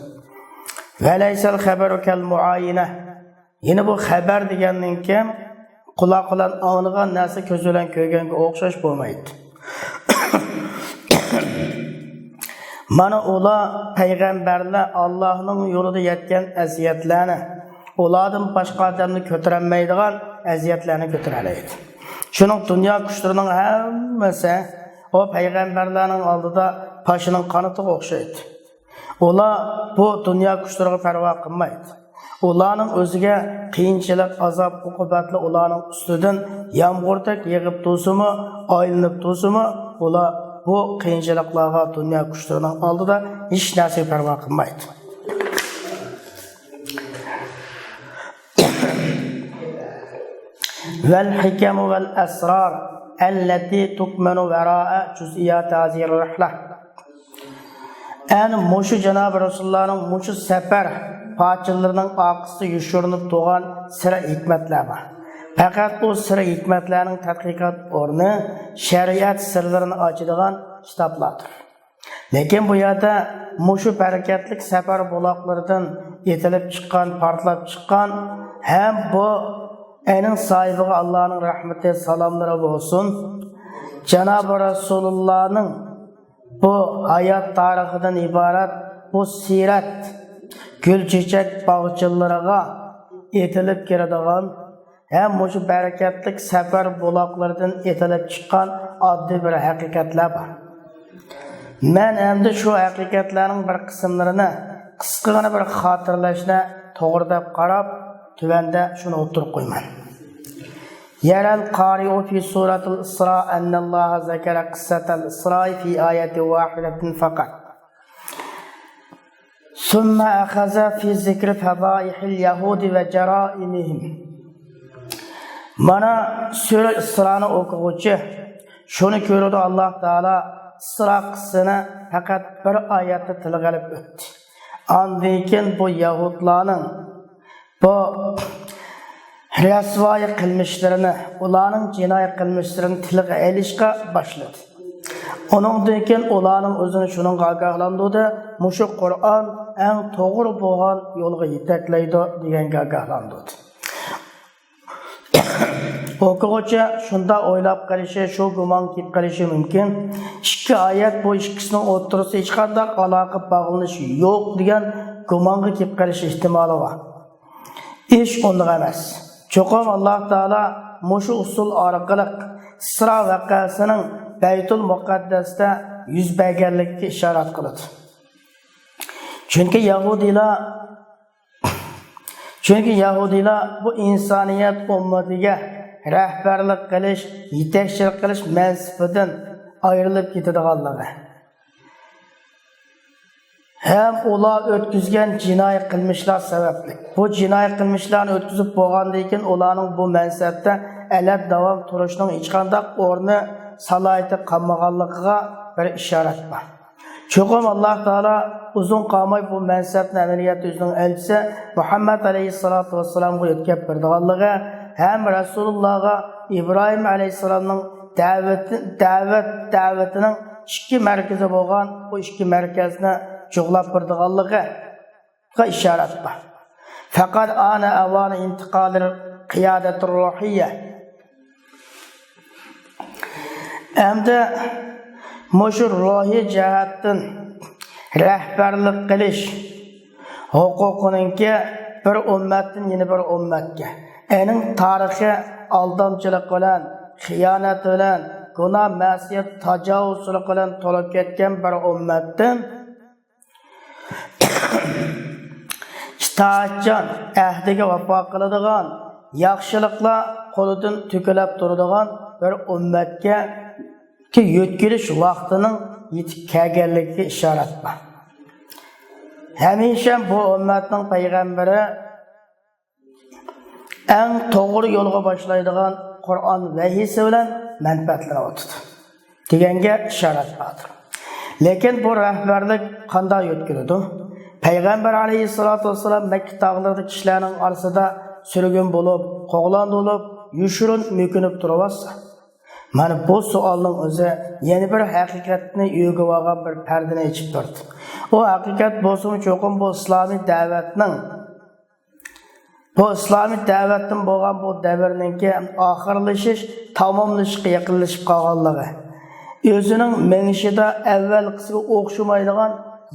ۋەلەيسەل خەبەرۇ كەل مۇئايىنە. يەنە بۇ خەبەر دېگەننىڭكى قۇلاق بىلەن ئاڭلىغان نەرسە كۆز بىلەن كۆرگەنگە ئوخشاش بولمايدۇ. مانا ئۇلار پەيغەمبەرلەر ئاللانىڭ يولىدا يەتكەن ئەزىيەتلەرنى، ئۇلاردىن باشقا ئادەمنى كۆتۈرەلمەيدىغان ئەزىيەتلەرنى كۆتۈرەلەيدۇ. شۇنىڭ دۇنيا كۈچلىرىنىڭ ھەممىسى ئۇ پەيغەمبەرلەرنىڭ ئالدىدا پاشىنىڭ قانىتىغا ئوخشايدۇ. ئۇلار بۇ دۇنيا كۈچلىرىگە پەرۋا قىلمايدۇ. ئۇلارنىڭ ئۆزىگە قىيىنچىلىق، ئازاب، ئوقۇبەتلەر ئۇلارنىڭ ئۈستىدىن يامغۇردەك يېغىپ تۇرسىمۇ، ئايلىنىپ تۇرسىمۇ، ئۇلار بۇ قىيىنچىلىقلارغا دۇنيا كۈچلىرىنىڭ ئالدىدا ھېچ نەرسىگە پەرۋا قىلمايدۇ. ۋەل ھىكەمۇ ۋەل ئەسرار ئەللەتى تۇكمەنۇ ۋەرائە جۇزئىياتى ھازىھىر رىھلە. ئەنە مۇشۇ جانابى رەسۇلۇللانىڭ مۇشۇ سەپەر پارچىلىرىنىڭ ئارقىسىدا يوشۇرۇنۇپ تۇرغان سىر ھېكمەتلەر بار. پەقەت بۇ سىر ھېكمەتلەرنىڭ تەتقىقات ئورنى شەرىئەت سىرلىرىنى ئاچىدىغان كىتابلاردۇر. لېكىن بۇ يەردە مۇشۇ بەرىكەتلىك سەپەر بۇلاقلىرىدىن ئېتىلىپ چىققان، پارتلاپ چىققان ھەم بۇ ئەينىڭ ساھىبىغا ئاللانىڭ رەھمىتى، سالاملىرى بولسۇن، جانابى رەسۇلۇللانىڭ بۇ ھايات تارىخىدىن ئىبارەت بۇ سىرەت گۈل چېچەك باغچىلىرىغا ئېتىلىپ كىرىدىغان ھەم مۇشۇ بەرىكەتلىك سەپەر بۇلاقلىرىدىن ئېتىلىپ چىققان ئاددىي بىر ھەقىقەتلەر بار. مەن ئەمدى شۇ ھەقىقەتلەرنىڭ بىر قىسىملىرىنى قىسقىغىنە بىر خاتىرىلەشنى توغرا دەپ قاراپ، تۆۋەندە شۇنى ئوتتۇرىغا قويىمەن. يرى القارئ في سورة الإسراء أن الله ذكر قصة الإسراء في آية واحدة فقط. ثم أخذ في ذكر فضائح اليهود وجرائمهم. مانا سۈرە ئىسرانى ئوقۇغۇچى شۇنى كۆرىدۇ، ئاللاھ تائالا ئىسرا قىسسىنى پەقەت بىر ئايەتتە تىلغا ئېلىپ ئۆتتى. ئاندىن كېيىن بۇ يەھۇدلارنىڭ بۇ رەسۋايى قىلمىشلىرىنى، ئۇلارنىڭ جىنايى قىلمىشلىرىنى تىلغا ئېلىشقا باشلىدى. ئۇنىڭدىن كېيىن ئۇلارنىڭ ئۆزىنى شۇنىڭغا ئاگاھلاندۇردى، مۇشۇ قۇرئان ئەڭ توغرا بولغان يولغا يېتەكلەيدۇ دېگەنگە ئاگاھلاندۇردى. ئوقۇغۇچى شۇنداق ئويلاپ قېلىشى، شۇ گۇمانغا كېلىپ قېلىشى مۇمكىن، ئىككى ئايەت، بۇ ئىككىسىنىڭ ئوتتۇرىسىدا ھېچقانداق ئالاقە باغلىنىش يوق دېگەن گۇمانغا كېلىپ قېلىش ئېھتىمالى بار. ئىش ئۇنداق ئەمەس. چوقۇم ئاللاھ تائالا مۇشۇ ئۇسۇل ئارقىلىق ئىسرا ۋەقەسىنىڭ بەيتۇل مۇقەددەستە يۈز بەرگەنلىكىگە ئىشارەت قىلىدۇ. چۈنكى يەھۇدىيلار، چۈنكى يەھۇدىيلار بۇ ئىنسانىيەت ئۈممىتىگە رەھبەرلىك قىلىش، يېتەكچىلىك قىلىش مەنسىپىدىن ئايرىلىپ كېتىدىغانلىقى، ھەم ئۇلار ئۆتكۈزگەن جىنايى قىلمىشلار سەۋەبلىك، بۇ جىنايى قىلمىشلارنى ئۆتكۈزۈپ بولغاندىن كېيىن، ئۇلارنىڭ بۇ مەنسەپتە ئەبەد داۋام تۇرۇشنىڭ ھېچقانداق ئورنى، سالاھىيىتى قالمىغانلىقىغا بىر ئىشارەت بار. چوقۇم ئاللاھ تائالا ئۇزۇن قالماي بۇ مەنسەپنى ئەمەلىيەتتە ئۆزىنىڭ ئەلچىسى مۇھەممەد ئەلەيھىسسالاتۇ ۋەسسالامغا يۆتكەپ بېرىدىغانلىقى ھەم رەسۇلۇللاھقا ئىبراھىم ئەلەيھىسسالامنىڭ دەۋىتى، دەۋەت، دەۋىتىنىڭ ئىككى مەركىزى بولغان بۇ ئىككى مەركەزنى جۇغلاپ بېرىدىغانلىقىغا ئىشارەت بار. فقد آن أوان انتقال القيادة الروحية. ئەمدى مۇشۇ روھىي جەھەتتىن رەھبەرلىك قىلىش ھوقۇقىنىڭكى بىر ئۈممەتتىن يەنە بىر ئۈممەتكە، ئېنىڭ تارىخى ئالدامچىلىق بىلەن، خىيانەت بىلەن، گۇناھ، مەسىيەت، تاجاۋۇزچىلىق بىلەن تولۇپ كەتكەن بىر ئۈممەتتىن ئىتائەتچان، ئەھدىگە ۋاپا قىلىدىغان، ياخشىلىقلار قولىدىن تۆكۈلۈپ تۇرىدىغان بىر ئۈممەتكە يۆتكىلىش ۋاقتىنىڭ يېتىپ كەلگەنلىكىگە ئىشارەت بار. ھەمىشە بۇ ئۈممەتنىڭ پەيغەمبىرى ئەڭ توغرا يولغا باشلايدىغان قۇرئان ۋەھىيسى بىلەن مەنپەئەتلىنىۋاتىدۇ دېگەنگە ئىشارەت باردۇر. لېكىن بۇ رەھبەرلىك قانداق يۆتكىلىدۇ؟ پەيغەمبەر ئەلەيھىسسالاتۇ ۋەسسالام مەككە تاغلىرىدا كىشىلەرنىڭ ئارىسىدا سۈرگۈن بولۇپ، قوغلاندۇرۇلۇپ، يوشۇرۇن مۆكۈنۈپ تۇرۇۋاتسا، مانا بۇ سوئالنىڭ ئۆزى يەنە بىر ھەقىقەتنى ئۆگىۋالغان بىر پەردىنى ئېچىپ بەردى. ئۇ ھەقىقەت بولسىمۇ چوقۇم بۇ ئىسلامىي دەۋەتنىڭ بۇ ئىسلامىي دەۋەتتىن بولغان بۇ دەۋرنىڭكى ئاخىرلىشىش، تاماملىشىشقا يېقىنلىشىپ قالغانلىقى، ئۆزىنىڭ مېڭىشىدا ئەۋۋەلقىسىگە ئوخشىمايدىغان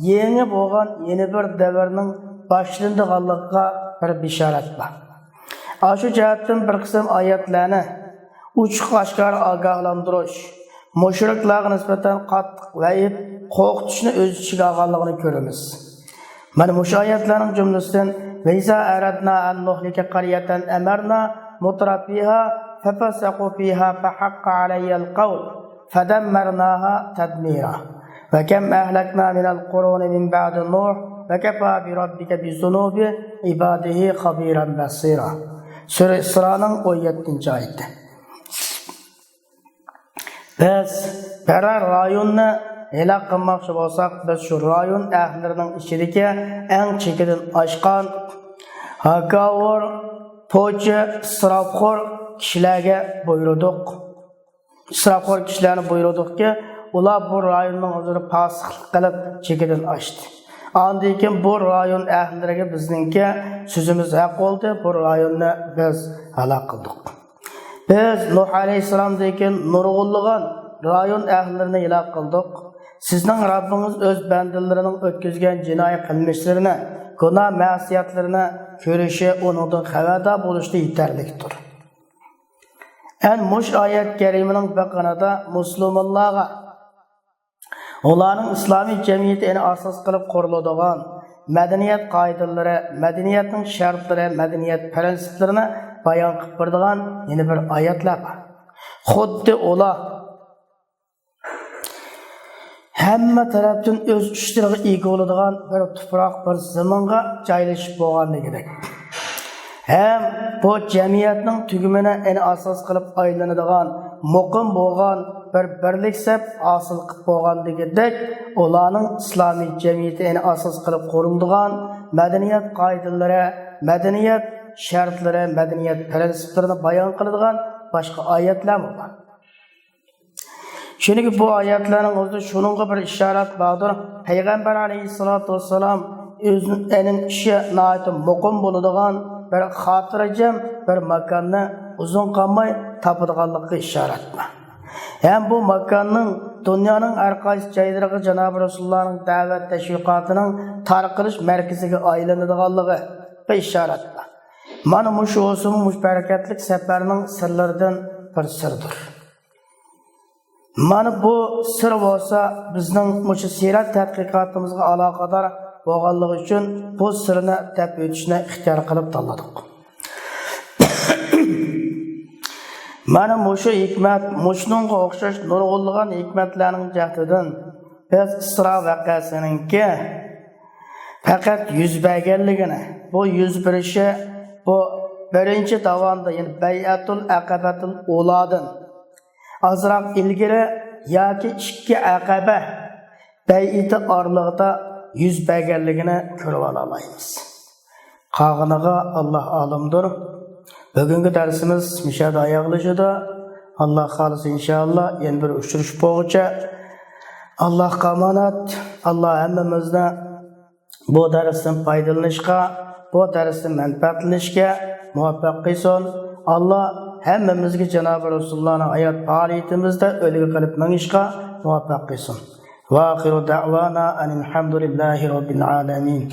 يېڭى بولغان يەنە بىر دەۋرنىڭ باشلىنىدىغانلىقىغا بىر بېشارەت بار. ئاشۇ جەھەتتىن بىر قىسىم ئايەتلەرنى ئوچۇق ئاشكارا ئاگاھلاندۇرۇش، مۇشرىكلارغا نىسبەتەن قاتتىق ۋەئىد، قورقۇتۇشنى ئۆز ئىچىگە ئالغانلىقىنى كۆرىمىز. مانا مۇشۇ ئايەتلەرنىڭ جۈملىسىدىن، وإذا أردنا أن نهلك قرية أمرنا مترفيها ففسقوا فيها فحق عليها القول فدمرناها تدميرا. وكم أهلكنا من القرون من بعد نوح وكفى بربك بذنوب عباده خبيرا بصيرا. سۈرە ئىسرانىڭ ئون يەتتىنچى ئايىتى. بىز بىرەر رايوننى ھالاك قىلماقچى بولساق، بىز شۇ رايون ئەھلىلىرىنىڭ ئىچىدىكى ئەڭ چېكىدىن ئاشقان، ھاكاۋۇر، پوچى، ئىسراپخور كىشىلەرگە بۇيرۇدۇق. ئىسراپخور كىشىلەرنى بۇيرۇدۇقكى، ئۇلار بۇ رايوننىڭ ئۆزىدە پاسىقلىق قىلىپ، چېكىدىن ئاشتى. ئاندىن كېيىن بۇ رايون ئەھلىلىرىگە بىزنىڭكى سۆزىمىز ھەق بولدى، بۇ رايوننى بىز ھالاك قىلدۇق. بىز نۇھ ئەلەيھىسسالامدىن كېيىن نۇرغۇنلىغان رايون ئەھلىلىرىنى ھالاك قىلدۇق. سىزنىڭ رەببىڭىز ئۆز بەندىلىرىنىڭ ئۆتكۈزگەن جىنايى قىلمىشلىرىنى، گۇناھ مەسىيەتلىرىنى كۆرۈشى، ئۇنىڭدىن خەۋەردار بولۇشتا يېتەرلىكتۇر. ئەنە مۇشۇ ئايەت كەرىمىنىڭ بېقىنىدا مۇسۇلمانلارغا، ئۇلارنىڭ ئىسلامىي جەمئىيىتى ئېنى ئاساس قىلىپ قۇرۇلىدىغان، مەدەنىيەت قائىدىلىرى، مەدەنىيەتنىڭ شەرتلىرى، مەدەنىيەت پىرىنسىپلىرىنى بايان قىلىپ بېرىدىغان يەنە بىر ئايەتلەر بار. خۇددى ئۇلار ھەممە تەرەپتىن ئۆز ئىشلىرىغا ئىگە بولىدىغان بىر تۇپراق، بىر زېمىنغا جايلىشىپ بولغاندىكىدەك. ھەم بۇ جەمئىيەتنىڭ تۈگمىنى ئەنە ئاساس قىلىپ ئايلىنىدىغان، مۇقىم بولغان بىر بىرلىك سەپ ھاسىل قىلىپ بولغاندىكىدەك، ئۇلارنىڭ ئىسلامىي جەمئىيىتى ئەنە ئاساس قىلىپ قۇرۇلىدىغان مەدەنىيەت قائىدىلىرى، مەدەنىيەت شەرتلىرى، مەدەنىيەت پىرىنسىپلىرىنى بايان قىلىدىغان باشقا ئايەتلەرمۇ بار. چۈنكى بۇ ئايەتلەرنىڭ ئۆزىدە شۇنىڭغا بىر ئىشارەت باردۇر. پەيغەمبەر ئەلەيھىسسالاتۇ ۋەسسالام ئۆزىنىڭ ئىشى ناھايىتى مۇقىم بولىدىغان بىر خاتىرجەم بىر ماكاننى ئۇزۇن قالماي تاپىدىغانلىقىغا ئىشارەت بار. ھەم بۇ ماكاننىڭ دۇنيانىڭ ھەر قايسى جايلىرىغا جانابى رەسۇلۇللانىڭ دەۋەت تەشۋىقاتىنىڭ تارقىلىش مەركىزىگە ئايلىنىدىغانلىقىغا ئىشارەت بار. مانا مۇشۇ بولسىمۇ مۇشۇ بەرىكەتلىك سەپەرنىڭ سىرلىرىدىن بىر سىردۇر. مانا بۇ سىر بولسا بىزنىڭ مۇشۇ سىرەت تەتقىقاتىمىزغا ئالاقىدار بولغانلىقى ئۈچۈن بۇ سىرنى دەپ ئۆتۈشنى ئىختىيار قىلىپ تاللىدۇق. مانا مۇشۇ ھېكمەت، مۇشۇنىڭغا ئوخشاش نۇرغۇنلىغان ھېكمەتلەرنىڭ جەھىتىدىن بىز ئىسرا ۋەقەسىنىڭكى پەقەت يۈز بەرگەنلىكىنى، بۇ يۈز بېرىشى بۇ بىرىنچى داۋاندا، يەنى بەيئەتۇل ئەقەبەتۇل ئۇلادىن ئازراق ئىلگىرى ياكى ئىككى ئەقەبە بەيئىتى ئارىلىقىدا يۈز بەرگەنلىكىنى كۆرۈۋالالايمىز. قالغىنىغا ئاللا ئالىمدۇر. بۈگۈنكى دەرسىمىز مۇشۇ يەردە ئاياغلىشىدۇ. ئاللا خالىسا ئىنشائاللا يەنە بىر ئۇچرىشىپ بولغۇچە ئاللاغا ئامانەت. ئاللا ھەممىمىزنى بۇ دەرستىن پايدىلىنىشقا، بۇ دەرستىن مەنپەئەتلىنىشكە مۇۋەپپەق قىلسۇن. ئاللا ھەممىمىزگە جانابى رەسۇلۇللانىڭ ھايات پائالىيىتىمىزدە ئۈلگە قىلىپ مېڭىشقا مۇۋەپپەق قىلسۇن. ۋە ئاخىرۇ دەئۋانا ئەنىل ھەمدۇلىللاھى رەببىل ئالەمىن.